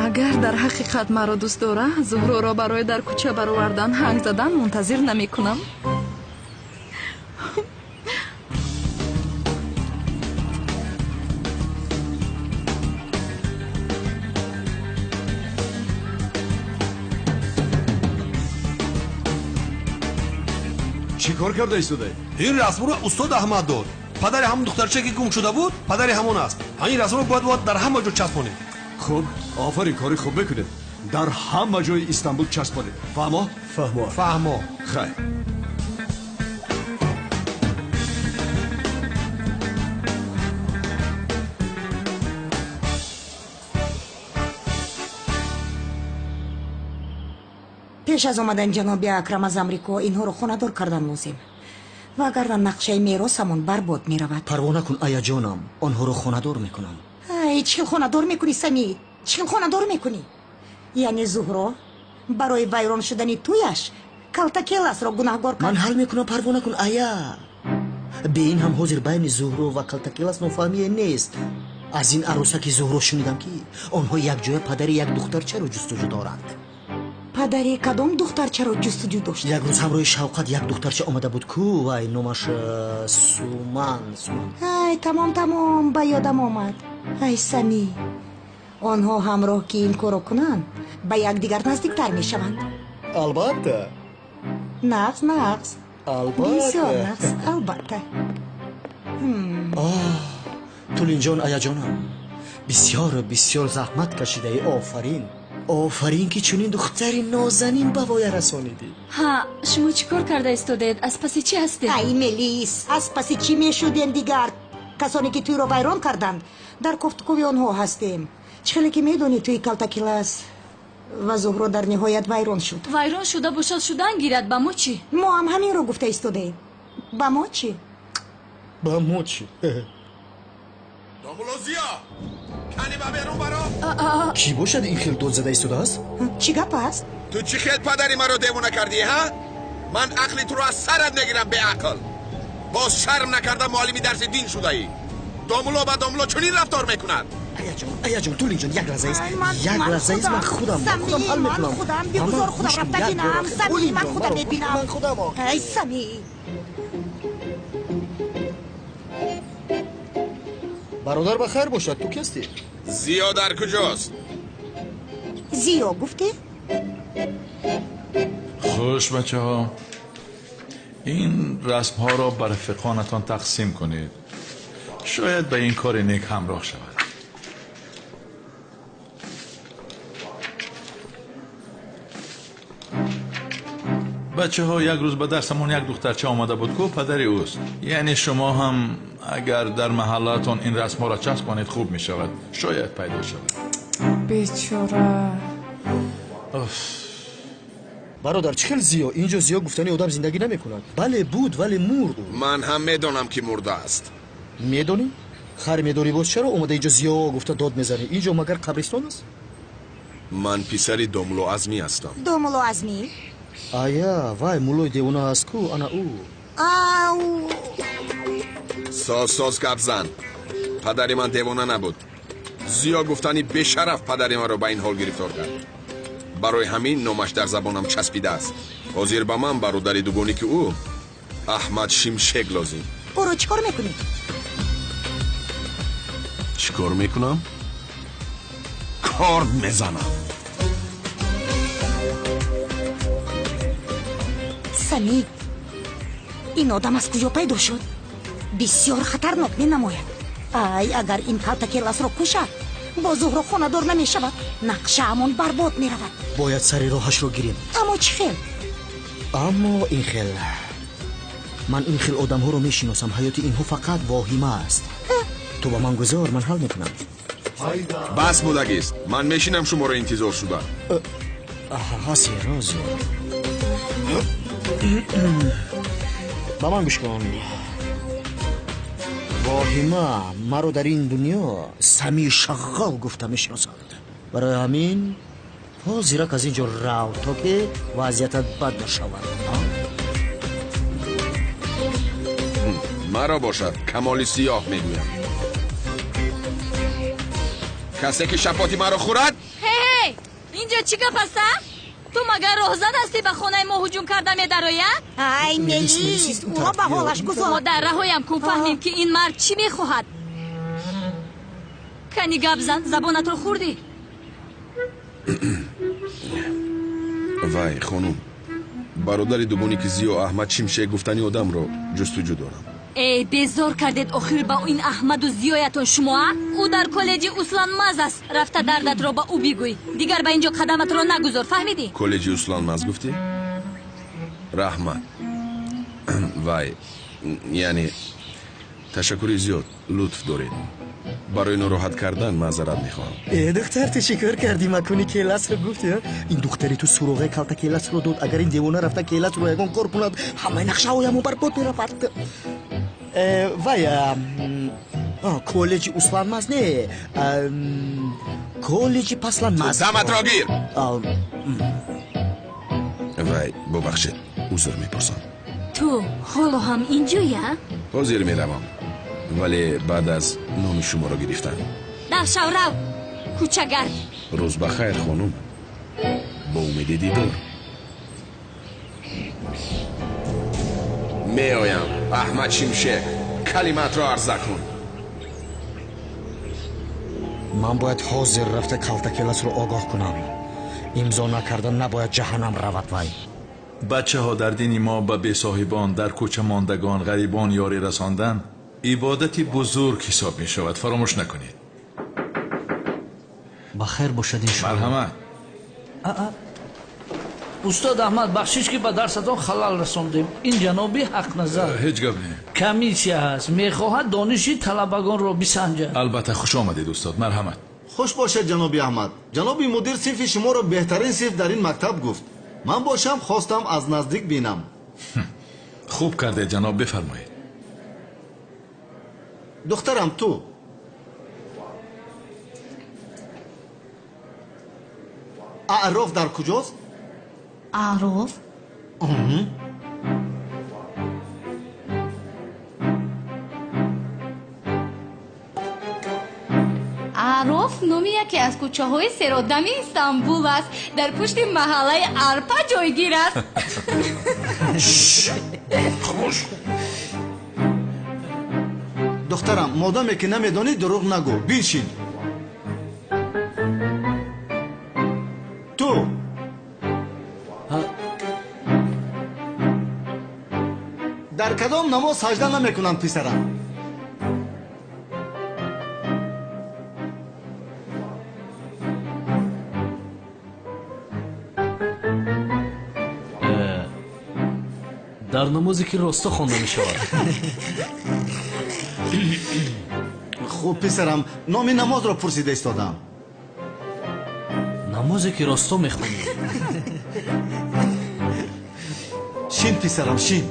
Агар дар ҳақиқат маро дӯст дора, Зуҳроро барои дар кӯча баровардан ҳанг задан мунтазир намекунам. Чӣ кор карда истодаед? Ин расмро устод Аҳмад дод. Падари ҳамон духтарча ки гум шуда буд, падари ҳамон аст. Ҳамин расмро бояд дар ҳама ҷо часпонем. Хуб, офарин, кори хуб мекунед. Дар ҳама ҷои Истанбул часпонед. Фаҳмо? Фаҳмо. Фаҳмо. Хайр. Пеш аз омадани ҷаноби Акрам аз Амрико инҳоро хонадор кардан лозим, вагарна нақшаи меросамон барбод меравад. Парво накун, аяҷонам, онҳоро хонадор мекунам. Ай, чӣ хел хонадор мекунӣ, Самӣ? Чӣ хел хонадор мекунӣ? Яъне Зуҳро барои вайрон шудани тӯяш Калтакеласро гунаҳгор кард. Ман ҳал мекунам, парво накун, ая. Бе ин ҳам ҳозир байни Зуҳро ва Калтакелас нофаҳмие нест. Аз ин арӯсаки Зуҳро шунидам, ки онҳо якҷоя падари як духтарчаро ҷустуҷӯ доранд. Падари кадом духтарчаро ҷустуҷӯ дошт? Як рӯз ҳамроҳи Шавқат як духтарча омада буд ку, вай номаш Суман. Суман. Ай, тамом, тамом, ба ёдам омад. Ай, Самӣ, онҳо ҳамроҳ ки ин корро кунанд, ба якдигар наздиктар мешаванд. Албатта. Нағз, нағз. Албатта. Бисёр нағз, албатта. Тулинҷон, аяҷонам, бисёр бисёр заҳмат кашидаӣ. Офарин, офарин, ки чунин духтари нозанин ба воя расонидӣ. Ҳа, шумо чӣ кор карда истодаед? Аз паси чӣ ҳастед? Ай, Мелис, аз паси чӣ мешудем дигар? Касоне ки тӯйро вайрон карданд, дар кофтукови онҳо ҳастем. Чӣ хеле ки медонӣ, тӯи Калтакилас ва Зуҳро дар ниҳоят вайрон шуд. Вайрон шуда бошад, шудан гирад, ба мо чӣ? Мо ҳам ҳаминро гуфта истодаем. Ба мо чӣ? Ба мо чӣ? Домулозиё, кани ба берун баро. Кӣ бошад ин хел дод зада истодааст? Чӣ гап аст? Ту чӣ хел падари маро девона кардӣ, ҳа? Ман ақли туро аз сарат мегирам, беақл. Боз шарм накарда муаллими дарси дин шудаӣ. Домуло ба домуло чунин рафтор мекунад. Аяҷон, аяҷон, Тулинҷон, як лаҳза ист, як лаҳза ист, ман худам худам ҳал мекунам. Худам, бигузор худам рафта бинам. Самӣ, ман худам мебинам. Ман худам. Ай, Самӣ. Бародар, ба хайр бошад, ту кистӣ? Зиё дар куҷост? Зиё гуфтӣ? Хуш, бачаҳо, ин расмҳоро ба рафиқонатон тақсим кунед. Шояд ба ин кори нек ҳамроҳ шавад. Бачаҳо, як рӯз ба дарсамон як духтарча омада буд, ку падари ӯст. Яъне шумо ҳам агар дар маҳаллаатон ин расмҳоро часпонед, хуб мешавад. Шояд пайдо шавад. Бечора. Бародар, чӣ хел Зиё? Инҷо Зиё гуфтани одам зиндагӣ намекунад. Бале, буд, вале мурд. Ман ҳам медонам, ки мурдааст. Медонӣ? Хар медорӣ, боз чаро омада инҷо Зиё гуфта дод мезанӣ? Инҷо магар қабристон аст? Ман писари Домуло Азмӣ ҳастам. Домуло Азмӣ? Ая, вай муллои девона аст ку, ана ӯ. Ау! Соз, соз гап зан. Падари ман девона набуд. Зиё гуфтани бешараф падари маро ба ин ҳол гирифтор кард. Барои ҳамин номаш дар забонам часпидааст. Ҳозир ба ман бародари дугонӣ ки ӯ Аҳмад Шимшек лозим. Ӯро чӣ кор мекунӣ? Чӣ кор мекунам? Корд мезанам. Самӣ, ин одам аз куҷо пайдо шуд? Бисёр хатарнок менамояд. Ай, агар ин Калтакеласро кушад, бо Зуҳро хонадор намешавад, нақшаамон барбод меравад. Бояд сари роҳашро гирем. Аммо чӣ хел? Аммо ин хел, ман ин хел одамҳоро мешиносам. Ҳаёти инҳо фақат воҳима аст. Ту ба ман гузор, ман ҳал мекунам. Бас будагист, ман мешинам шуморо интизор шуда. Ҳозир, ҳозир. Ба ман гӯш кун. Воҳима маро дар ин дунё Самии Шағғол гуфта мешиносанд. Барои ҳамин ҳозирак аз ин ҷо рав, то ки вазъиятат бад нашавад. Маро бошад Камоли Сиёҳ мегӯянд. Касе ки шапоти маро хӯрад. Ҳей, инҷо чӣ гап аст? Ту магар роҳзан ҳастӣ ба хонаи мо ҳуҷум карда медароя? Ай, мелис, ӯро ба ҳолаш гузор. Модар, раҳоям кун, фаҳмем ки ин мард чӣ мехоҳад. Кани гап зан, забонатро хӯрдӣ? Вай, хонум, бародари дугони ки Зиё Аҳмад Шимшек гуфтани одамро ҷустуҷӯ дорам. Эй, безор кардед охир ба ин Аҳмаду Зиёятон шумо, а? Ӯ дар коллеҷи Усланмаз аст. Рафта дардатро ба ӯ бигӯй. Дигар ба инҷо қадаматро нагузор, фаҳмидӣ? Коллеҷи Усланмаз гуфтӣ? Раҳмат. Вай, яъне ташаккури зиёд, лутф доред. Барои нороҳат кардан маъзарат мехоҳам. Э, духтар, ту чӣ кор кардӣ? Макони келасро гуфтӣ? Ин духтари ту суроғаи калта келасро дод. Агар ин девона рафта келасро ягон кор кунад, ҳамаи нақшаҳоямон барбод меравад. Вай, коллеҷи Усланмаз не, коллеҷи Пасланмаз. Даматро гир! Вай, бубахшед, узр мепурсам. Ту ҳоло ҳам инҷоя? Ҳозир меравам, вале баъд аз номи шуморо гирифтан. Давшав, рав, кӯчагард. Рӯз ба хайр, хонум. Бо умеди дидор. Меоям, Аҳмад Шимшек, калимаатро арза кун. Ман бояд ҳозир рафта калтакеласро огоҳ кунам. Имзо накарда набояд ҷаҳаннам равад вай. Бачаҳо, дар дини мо ба бесоҳибон, дар кӯча мондагон, ғарибон ёрӣ расондан ибодати бузург ҳисоб мешавад. Фаромӯш накунед. Ба хайр бошад иншоалло. Марҳамат. Устод Аҳмад, бахшиш ки ба дарсатон халал расондем. Ин ҷаноби ҳақназар ҳеҷ гап не. Комиссия ҳаст, мехоҳад дониши талабагонро бисанҷад. Албатта, хуш омадед устод, марҳамат. Хуш бошед ҷаноби Аҳмад. Ҷаноби мудир синфи шуморо беҳтарин синф дар ин мактаб гуфт. Ман бошам хостам аз наздик бинам. Хуб кардед ҷаноб, бифармоед. Духтарам, ту аъроф дар куҷост? Аъроф? Аъроф номи яке аз кӯчаҳои серодами Истанбул аст. Дар пушти маҳаллаи Арпа ҷойгир аст. Хомӯш. Духтарам, модаме ки намедонӣ дурӯғ нагӯ. Биншин. Ту дар кадом намоз сажда намекунанд, писарам? Дар намозе ки росто хонда мешавад. Хуб писарам, номи намозро пурсида истодам. Намозе ки росто мехонӣ. Шин писарам, шин.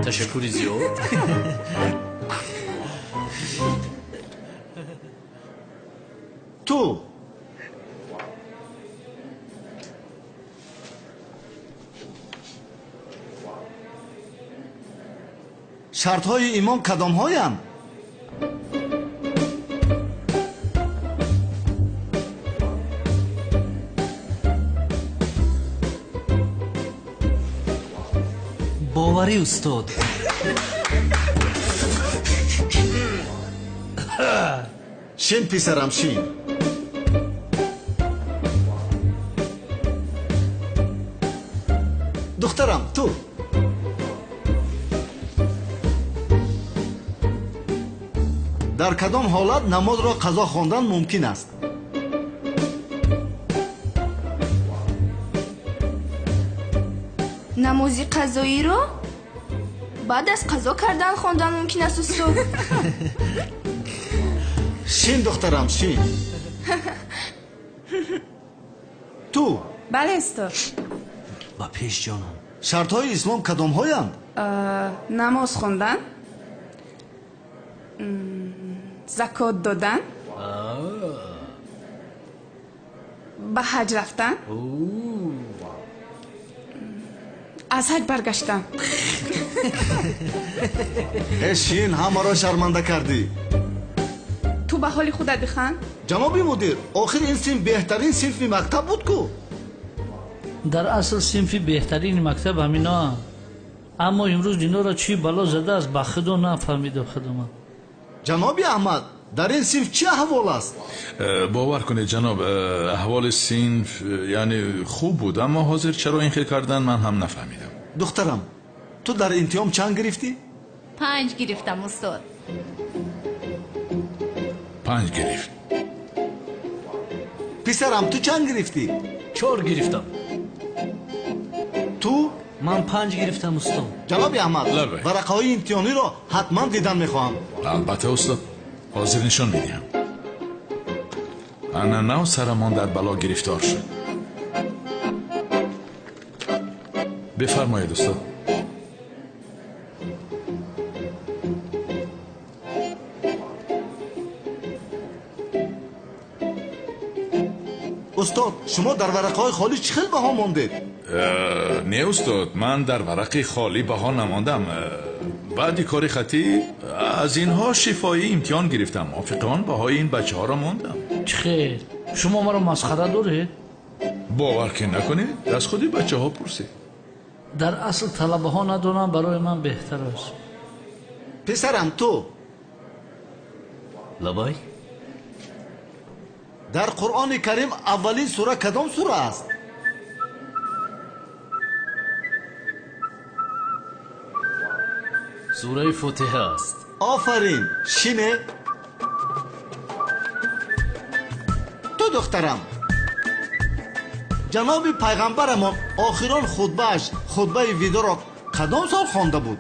Ташаккури зиёд. Ту шартҳои имон кадомҳоянд? Боварӣ устод. Шин писарам, шин. Духтарам, ту дар кадом ҳолат намозро қазо хондан мумкин аст? Намози қазоиро баъд аз қазо кардан хондан мумкин аст, устод. Шин духтарам, шин. Ту Бале, устод. Ба пеш ҷонам. Шартҳои ислом кадомҳоянд? Намоз хондан, закот додан, ба ҳаҷ рафтан, аз ҳаҷ баргаштан. Э шин, ҳамаро шарманда кардӣ. Ту ба ҳоли худат биханд. Ҷаноби мудир, охир ин синф беҳтарин синфи мактаб буд ку? Дар асл синфи беҳтарини мактаб ҳаминоанд. Аммо имрӯз иноро чӣ бало задааст, ба худо нафаҳмидам худаман. Ҷаноби Аҳмад, дар ин синф чӣ аҳвол аст? Бовар кунед ҷаноб, аҳволи синф яъне хуб буд, аммо ҳозир чаро ин хел кардан ман ҳам нафаҳмидам. Духтарам, ту дар имтиҳон чанд гирифтӣ? 5 гирифтам устод. 5 гирифт. Писарам, ту чанд гирифтӣ? 4 гирифтам. Ту? Ман 5 гирифтам устод. Ҷаноби Аҳмад, варақаҳои имтиҳониро ҳатман дидан мехоҳам. Албатта устод, ҳозир нишон медиҳам. Ана нав сарамон дар бало гирифтор шуд. Бифармоед устод. Устод, шумо дар варақаҳои холӣ чӣ хел баҳо мондед? Не устод, ман дар варақи холӣ баҳо намондам. Баъди кори хатӣ аз инҳо шифоӣ имтиҳон гирифтам. Мувофиқи он баҳои ин бачаҳоро мондам. Чӣ хел? Шумо маро масхара доред? Бовар ки накунед, аз худи бачаҳо пурсед. Дар асл талабаҳо надонам барои ман беҳтар аст. Писарам, ту? Лабай? Дар Қуръони Карим аввалин сура кадом сура аст? Сураи Фотиҳа аст. Офарин, шине. Ту духтарам. Ҷаноби пайғамбарамон охирон хутбааш, хутбаи видоро кадом сол хонда буд?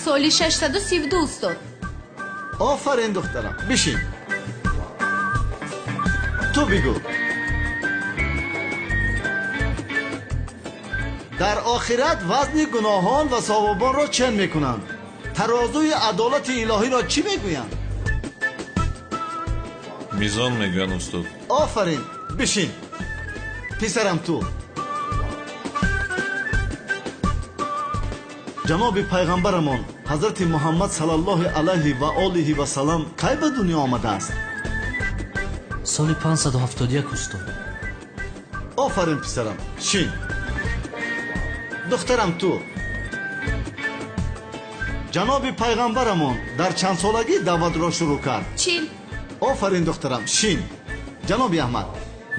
Соли 632 устод. Офарин духтарам, бишин. Ту бигӯ. Дар охират вазни гуноҳон ва савобонро чен мекунанд. Тарозуи адолати илоҳиро чӣ мегӯянд? Мизон мегӯянд устод. Офарин, бишин. Писарам, ту. Ҷаноби пайғамбарамон ҳазрати Муҳаммад саллаллоҳи алайҳи ва олиҳи ва саллам кай ба дунё омадааст? Соли 571 устод. Офарин писарам, шин. Духтарам, ту. Ҷаноби пайғамбарамон дар чанд солагӣ даъватро шурӯъ кард? 40. Офарин духтарам, шин. Ҷаноби Аҳмад.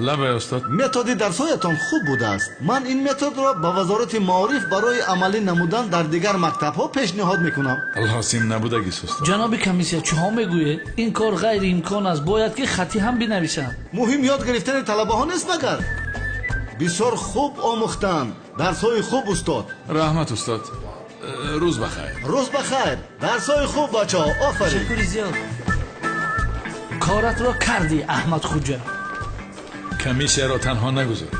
Лабай устод. Методи дарсҳоятон хуб будааст. Ман ин методро ба вазорати маориф барои амалӣ намудан дар дигар мактабҳо пешниҳод мекунам. Лозим набудагист устод. Ҷаноби комиссия, чиҳо мегӯед? Ин кор ғайриимкон аст. Бояд ки хатӣ ҳам бинависам. Муҳим ёд гирифтани талабаҳо нест магар? Бисёр хуб омӯхтанд. Дарсҳои хуб устод. Раҳмат устод. Рӯз ба хайр. Рӯз ба хайр. Дарсҳои хуб бачаҳо. Офарин. Ташаккури зиёд. Коратро кардӣ Аҳмад Хуҷа. Комиссияро танҳо нагузор.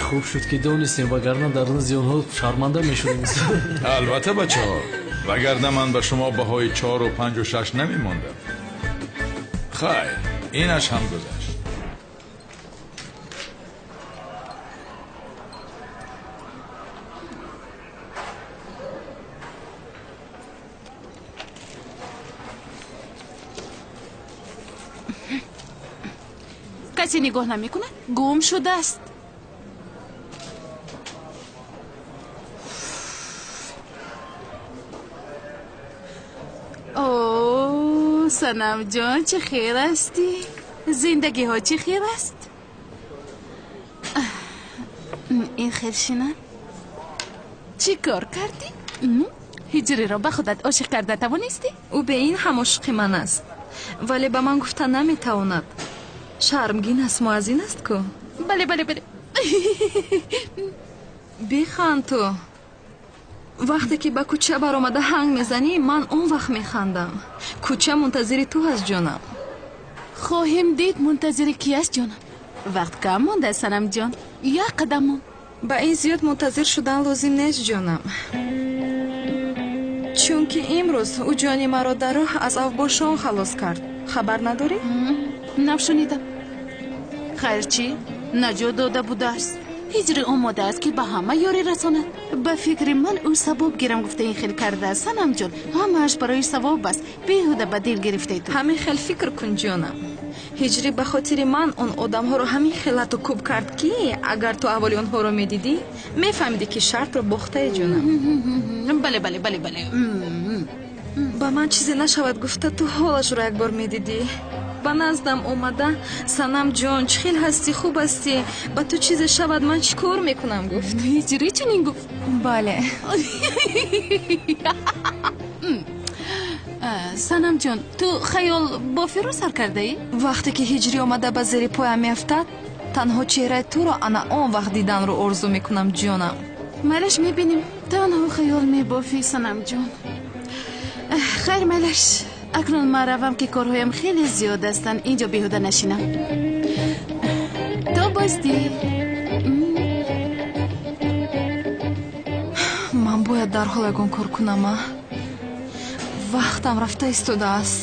Хуб шуд ки донистем, вагарна дар назди онҳо шарманда мешудем. Албатта бачаҳо, вагарна ман ба шумо баҳои 4 ва 5 ва 6 намемондам. Хайр, инаш ҳам гузашт. Касе нигоҳ намекунад? Гум шудааст. О, Санамҷон, чӣ хел ҳастӣ? Зиндагиҳо чӣ хел аст? Ин хел шинам. Чӣ кор кардӣ? Ҳиҷриро ба худат ошиқ карда тавонистӣ? Ӯ бе ин ҳам ошиқи ман аст, вале ба ман гуфта наметавонад. Шармгин аст, муаззин аст ку? Бале, бале, бале. Биханд ту. Вақте ки ба кӯча баромада ҳанг мезанӣ, ман он вақт механдам. Кӯча мунтазири ту ҳаст, ҷонам. Хоҳем дид мунтазири ки аст, ҷонам. Вақт кам монда, Санамҷон. Як қадам мон. Ба ин зиёд мунтазир шудан лозим нест, ҷонам. Чунки имрӯз ӯ ҷони маро дар роҳ аз авбошон халос кард. Хабар надорӣ? Нав шунидам. Хайр чӣ? Наҷот дода будааст. Ҳиҷрӣ омода аст ки ба ҳама ёрӣ расонад. Ба фикри ман ӯ савоб гирам гуфта ин хел кардааст. Санамҷон, ҳамааш барои савоб аст. Беҳуда ба дил гирифтаи ту. Ҳамин хел фикр кун, ҷонам. Ҳиҷрӣ ба хотири ман он одамҳоро ҳамин хел лату кӯб кард ки агар ту аҳволи онҳоро медидӣ, мефаҳмидӣ ки шартро бохтаи, ҷонам. Бале, бале, бале, бале. Ба ман чизе нашавад гуфта ту ҳолашро як бор медидӣ. Ба наздам омада, Санам ҷон, чӣ хел ҳастӣ, хуб ҳастӣ? Ба ту чизе шавад, ман чӣ кор мекунам, гуфт. Ҳиҷрӣ чунин гуфт? Бале. Санам ҷон, ту хаёл бофиро сар кардаӣ? Вақте ки ҳиҷрӣ омада ба зери поям меафтад, танҳо чеҳраи туро ана он вақт диданро орзу мекунам, ҷонам. Майлаш, мебинем. Танҳо хаёл мебофӣ, Санам ҷон. Хайр, майлаш. Акнун ман равам ки корҳоям хеле зиёд ҳастанд. Инҷо беҳуда нашинам. То боздид. Ман бояд дарҳол ягон кор кунам, а? Вақтам рафта истодааст.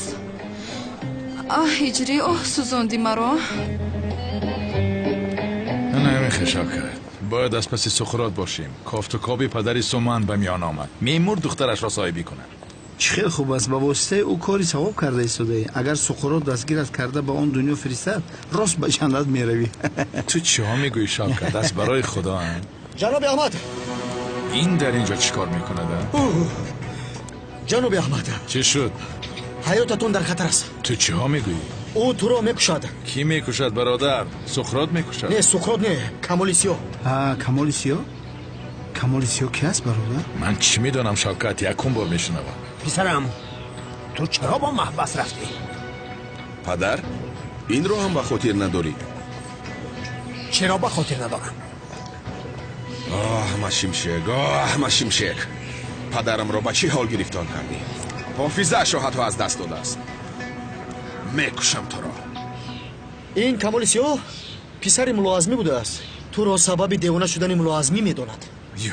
Аҳ, ҳиҷрӣ, оҳ, сӯзонди маро. Намехе, Шавкат. Бояд аз паси Суқрот бошем. Кофтукоби падари Суман ба миён омад. Мемур духтарашро соҳибӣ кунад. Чӣ хел хуб аст, ба воситаи ӯ кори савоб карда истодаӣ. Агар Суқрот дастгират карда ба он дунё фиристад, рост ба ҷаннат меравӣ. Ту чиҳо мегӯӣ, Шавкат? Аст барои Худо. Ҷаноби Аҳмад! Ин дар инҷо чӣ кор мекунад? Ҷаноби Аҳмад! Чӣ шуд? Ҳаётатон дар хатар аст. Ту чиҳо мегӯӣ? Ӯ туро мекушад. Кӣ мекушад, бародар? Суқрот мекушад? Не, Суқрот не, Камоли Сиёҳ. Камоли Сиёҳ? Камоли Сиёҳ ки аст, бародар? Ман чӣ медонам, Шавкат, якум бор мешунавам. Писарам, ту чаро бо маҳбас рафтӣ? Падар, инро ҳам ба хотир надорӣ? Чаро ба хотир надорам? Оҳ, Аҳмад Шимшек, оҳ, Аҳмад Шимшек, падарамро ба чӣ ҳол гирифтор кардӣ? Ҳофизаашро ҳатто аз даст додааст. Мекушам туро. Ин Камоли Сиёҳ писари Муллоазмӣ будааст. Туро сабаби девона шудани Муллоазмӣ медонад.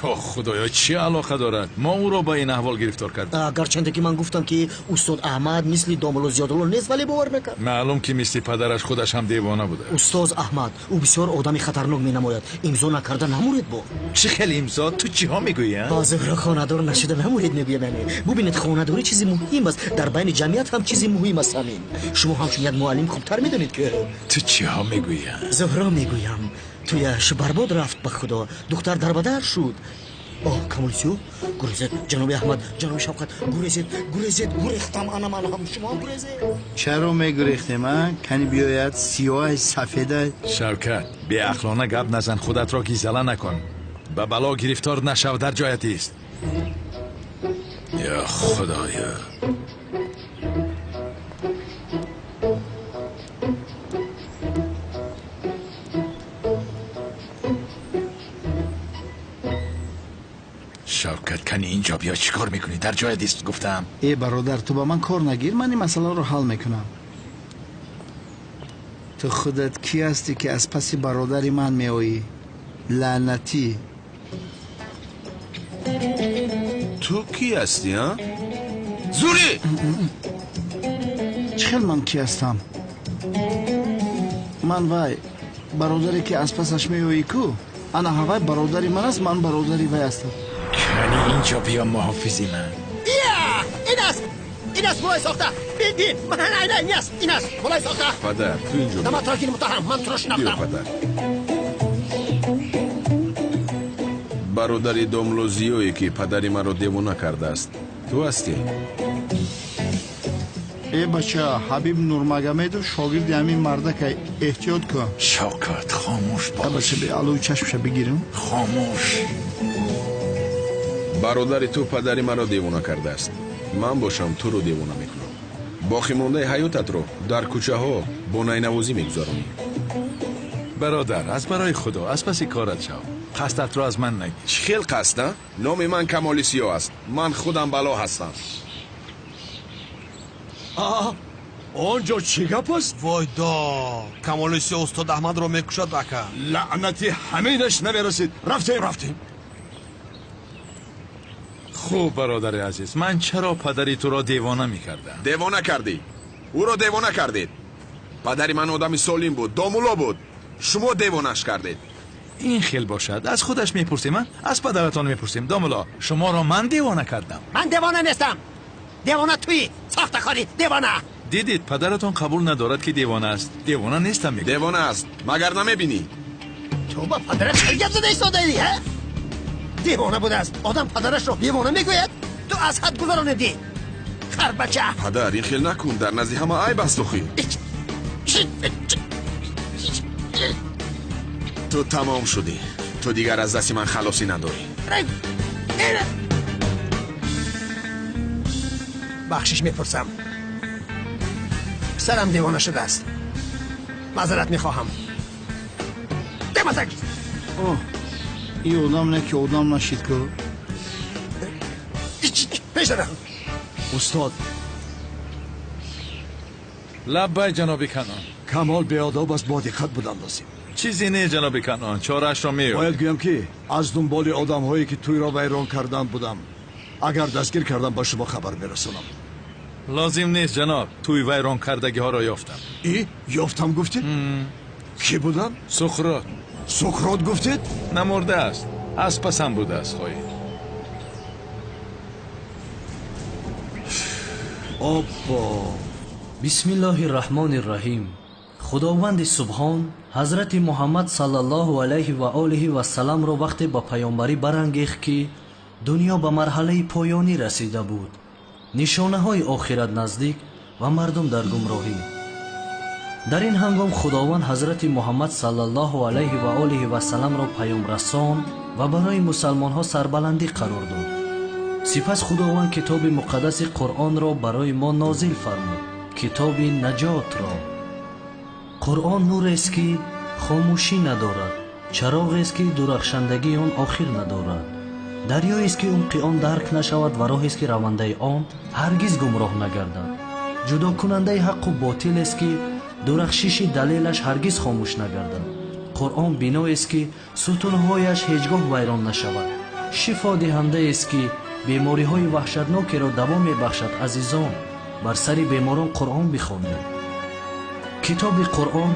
Ё Худоё, чӣ алоқа дорад? Мо ӯро ба ин аҳвол гирифтор кардем. Гарчанде ки ман гуфтам ки устод Аҳмад мисли домулло Зиёдулло нест, вале бовар мекард. Маълум ки мисли падараш худаш ҳам девона буда. Устоз Аҳмад, ӯ бисёр одами хатарнок менамояд. Имзо накарда намуред бо. Чӣ хел имзо? Ту чиҳо мегӯӣ? Ба Зуҳро хонадор нашуда намуред мегӯям. Яъне бубинед, хонадорӣ чизи муҳим аст. Дар байни ҷамъият ҳам чизи муҳим аст ҳамин. Шумо ҳамчун як муаллим хубтар медонед ки. Ту чиҳо мегӯӣ? Зуҳро мегӯям. Туяш барбод рафт ба Худо. Духтар дарбадар шуд. Оҳ, Камоли Сиёҳ, гурезед, ҷаноби Аҳмад, ҷаноби Шавкат, гурезед, гурезед, гурехтам, ана ман ҳам, шумо ҳам гурезед. Чаро мегурехтем, а? Кани биёяд, сиёҳай, сафедай. Шавкат, беақлона гап назан, худатро гизала накун. Ба бало гирифтор нашав, дар ҷоят ист. Ё Худоё. Шавкат, кани инҷо биё, чӣ кор мекунӣ? Дар ҷоят ист гуфтам. Э, бародар, ту ба ман кор нагир, ман ин масъаларо ҳал мекунам. Ту худат кӣ ҳастӣ ки аз паси бародари ман меоӣ? Лаънатӣ. Ту кӣ ҳастӣ, а? Зурӣ! Чӣ хел ман кӣ ҳастам? Ман вай бародаре ки аз пасаш меоӣ ку? Ана ҳавай бародари ман аст, ман бародари вай ҳастам. Кани инҷо биё, муҳофизи ман. Ин аст, ин аст мулои сохта. Бин, бин, ман ина, ин аст, ин аст мулои сохта. Падар, ту инҷо биё. Ман туро муттаҳам, ман туро шинохтам. Биё, падар. Бародари домло Зиёе ки падари маро девона кардааст, ту ҳастӣ? Э бача, Ҳабиб Нурмагомедов шогирди ҳамин мардакай, эҳтиёт кун. Шавкат, хомӯш бош. Бача, алои чашмша бигирам. Хомӯш. Бародари ту падари маро девона кардааст. Ман бошам туро девона мекунам. Боқимондаи ҳаётатро дар кӯчаҳо бо найнавозӣ мегузаронӣ. Бародар, аз барои Худо, аз паси корат шав. Қасдатро аз ман нагир. Чӣ хел қасд, а? Номи ман Камоли Сиёҳ аст. Ман худам бало ҳастам. Он ҷо чӣ гап аст? Войдо, Камоли Сиёҳ устод Аҳмадро мекушад, ака. Лаънати ҳаминаш намерасид. Рафтем, рафтем. Хуб, бародари азиз, ман чаро падари туро девона мекардам? Девона кардӣ. Ӯро девона кардед. Падари ман одами солим буд, домулло буд. Шумо девонаш кардед. Ин хел бошад, аз худаш мепурсем, а? Аз падаратон мепурсем. Домулло, шуморо ман девона кардам. Ман девона нестам. Девона туӣ, сохтакорӣ, девона. Дидед, падаратон қабул надорад ки девона аст. Девона нестам мегӯяд. Девона аст, магар намебинӣ? Ту ба падарат чӣ гап зада истодаӣ, ҳа? Девона будааст. Одам падарашро девона мегӯяд? Ту аз ҳад гузаронидӣ. Харбача. Падар, ин хел накун, дар назди ҳама айб аст охир. Ту тамом шудӣ. Ту дигар аз дасти ман халосӣ надорӣ. Бахшиш мепурсам. Писарам девона шудааст. Маъзарат мехоҳам. Демазак! Оҳ, ин одам не ки одам нашид ку. Пешара. Устод. Лаббай, ҷаноби Канон. Камол беодоб аст, бо диққат будан лозим. Чизе не, ҷаноби Канон, чораашро меёбем. Бояд гӯям ки аз дунболи одамҳое ки тӯйро вайрон кардан будам. Агар дастгир кардам ба шумо хабар мерасонам. Лозим нест, ҷаноб. Тӯй вайрон кардагиҳоро ёфтам. И? Ёфтам гуфтед? Кӣ буданд? Сухрот. Сухрот гуфтед? Намурдааст. Аз пасам будааст, хоҳед. Оппо. Бисмиллоҳи раҳмони раҳим. Худованди субҳон ҳазрати Муҳаммад саллаллоҳу алайҳи ва олиҳи вассаламро вақте ба паёмбарӣ барангехт ки дунё ба марҳалаи поёнӣ расида буд, нишонаҳои охират наздик ва мардум дар гумроҳӣ. Дар ин ҳангом Худованд ҳазрати Муҳаммад саллаллоҳу алайҳи ва олиҳи вассаламро паёмрасон ва барои мусалмонҳо сарбаландӣ қарор дод. Сипас Худованд китоби муқаддаси Қуръонро барои мо нозил фармуд, китоби наҷотро. Қуръон нурест ки хомӯшӣ надорад, чароғест ки дурахшандагии он охир надорад, дарёест ки умқи он дарк нашавад ва роҳест ки равандаи он ҳаргиз гумроҳ нагардад, ҷудокунандаи ҳаққу ботилест ки дурахшиши далелаш ҳаргиз хомӯш нагардад. Қуръон биноест ки сутунҳояш ҳеҷ гоҳ вайрон нашавад, шифодиҳандаест ки бемориҳои ваҳшатнокеро даво мебахшад. Азизон, бар сари беморон Қуръон бихонед. Китоби Қуръон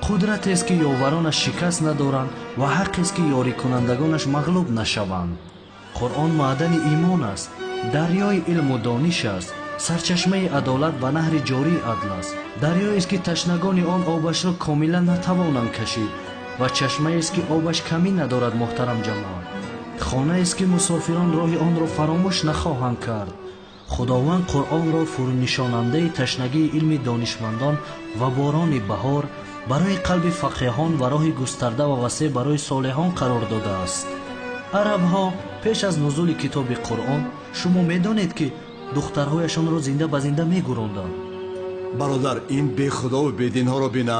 қудратест ки ёваронаш шикаст надоранд ва ҳаққест ки ёрикунандагонаш мағлуб нашаванд. Қуръон маъдани имон аст, дарёи илму дониш аст, сарчашмаи адолат ва наҳри ҷории адл аст. Дарёест ки ташнагони он обашро комилан натавонанд кашид ва чашмаест ки обаш камӣ надорад. Муҳтарам ҷамоат, хонаест ки мусофирон роҳи онро фаромӯш нахоҳанд кард. Худованд Қуръонро фурӯнишонандаи ташнагии илми донишмандон ва борони баҳор барои қалби фақеҳон ва роҳи густарда ва васеъ барои солеҳон қарор додааст. Арабҳо пеш аз нузули китоби Қуръон, шумо медонед ки духтарҳояшонро зинда ба зинда мегуронданд. Бародар, ин бехудову бединҳоро бина.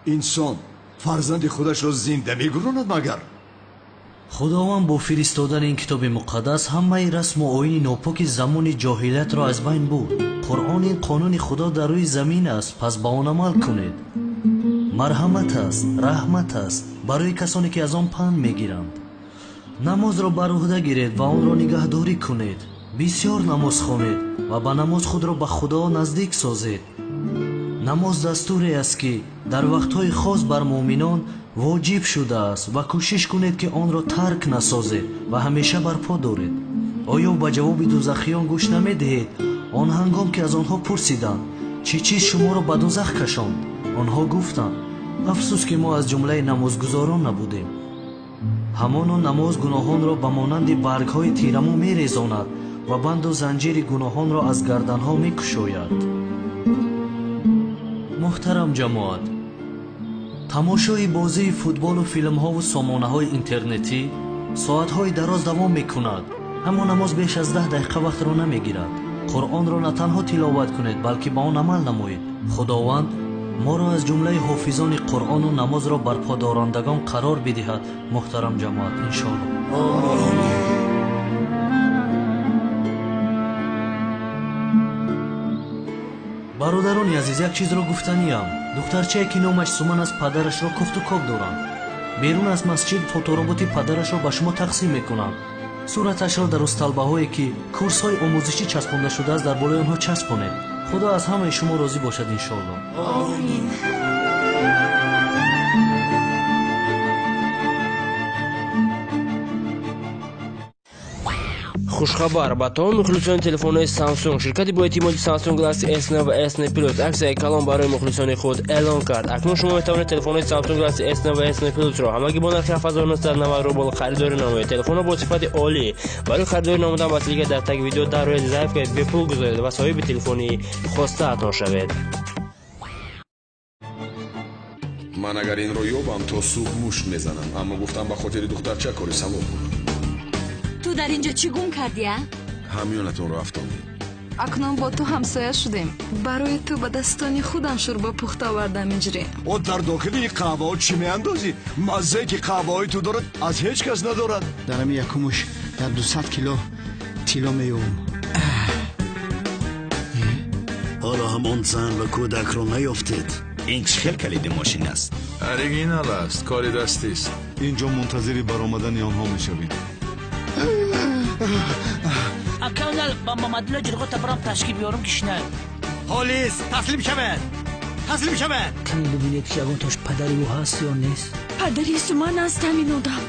Инсон фарзанди худашро зинда мегуронад магар? Худованд бо фиристодани ин китоби муқаддас ҳамаи расму оини нопоки замони ҷоҳилиятро аз байн бурд. Қуръон ин қонуни Худо дар рӯи замин аст, пас ба он амал кунед. Марҳамат аст, раҳмат аст барои касоне ки аз он панд мегиранд. Намозро бар уҳда гиред ва онро нигаҳдорӣ кунед. Бисёр намоз хонед ва ба намоз худро ба Худо наздик созед. Намоз дастуре аст ки дар вақтҳои хос бар муъминон воҷиб шудааст ва кӯшиш кунед ки онро тарк насозед ва ҳамеша барпо доред. Оё ба ҷавоби дузахиён гӯш намедиҳед? Он ҳангом ки аз онҳо пурсиданд, чӣ чиз шуморо ба дузах кашонд? Онҳо гуфтанд, афсӯс ки мо аз ҷумлаи намозгузорон набудем. Ҳамоно намоз гуноҳонро ба монанди баргҳои тирамо мерезонад ва банду занҷири гуноҳонро аз гарданҳо мекушояд. Муҳтарам ҷамоат, тамошои бозии футболу филмҳову сомонаҳои интернетӣ соатҳои дароз давом мекунад, аммо намоз беш аз 10 дақиқа вақтро намегирад. Қуръонро на танҳо тиловат кунед, балки ба он амал намоед. Худованд моро аз ҷумлаи ҳофизони Қуръону намозро барподорандагон қарор бидиҳад. Муҳтарам ҷамоат, иншоаллоҳ. Бародарони азиз, як чизро гуфтаниям. Духтарчае ки номаш Суман аст, падарашро кофту коб доранд. Берун аз масҷид фотороботи падарашро ба шумо тақсим мекунанд. Сураташро дар усталбаҳое ки курсҳои омӯзишӣ часпонда шудааст, дар болои онҳо часпонед. Худо аз ҳамаи шумо розӣ бошад, иншоалло. Омин. Хушхабар ба тамоми мухлисони телефонҳои Samsung. Ширкати боэътимоди Samsung Galaxy S9 ва S9 Plus аксияи калон барои мухлисони худ эълон кард. Акнун шумо метавонед телефонҳои Samsung Galaxy S9 ва S9 Plus-ро ҳамагӣ бо нархи 7990 рубл харидорӣ намоед. Телефонҳо бо сифати олӣ. Барои харидорӣ намудан ба ссылка дар таги видео дароед, заявкаи бепул гузоред ва соҳиби телефони хостаатон шавед. Ман агар инро ёбам, то субҳ мушт мезанам, аммо гуфтам ба хотири духтарча кори савоб кунам. Ту дар инҷо чӣ гум кардӣ, а? Ҳамёнатонро афтондем. Акнун бо ту ҳамсоя шудем. Барои ту ба дастони худам шӯрбо пухта овардам, иҷрӣ. О, дар дохили ин қаҳваҳо чӣ меандозӣ? Маззае ки қаҳваҳои ту дорад, аз ҳеҷ кас надорад. Дар ҳами якумуш дар 200 кило тилло меёбам. Ҳоло ҳам он зан ва кӯдакро наёфтед. Ин чӣ хел калиди мошин аст? Оригинал аст, кори дастист. Инҷо мунтазири баромадани онҳо мешавем. Акаунал ба Мамадулло ҷирғота барам ташкил биёрам, ки шинай. Холис, таслим шавед! Таслим шавед! Каме бибинед, ки ягон тош падари ӯ ҳаст ё нест. Падари Суман аст ҳамин одам.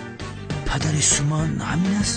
Падари Суман ҳамин аст?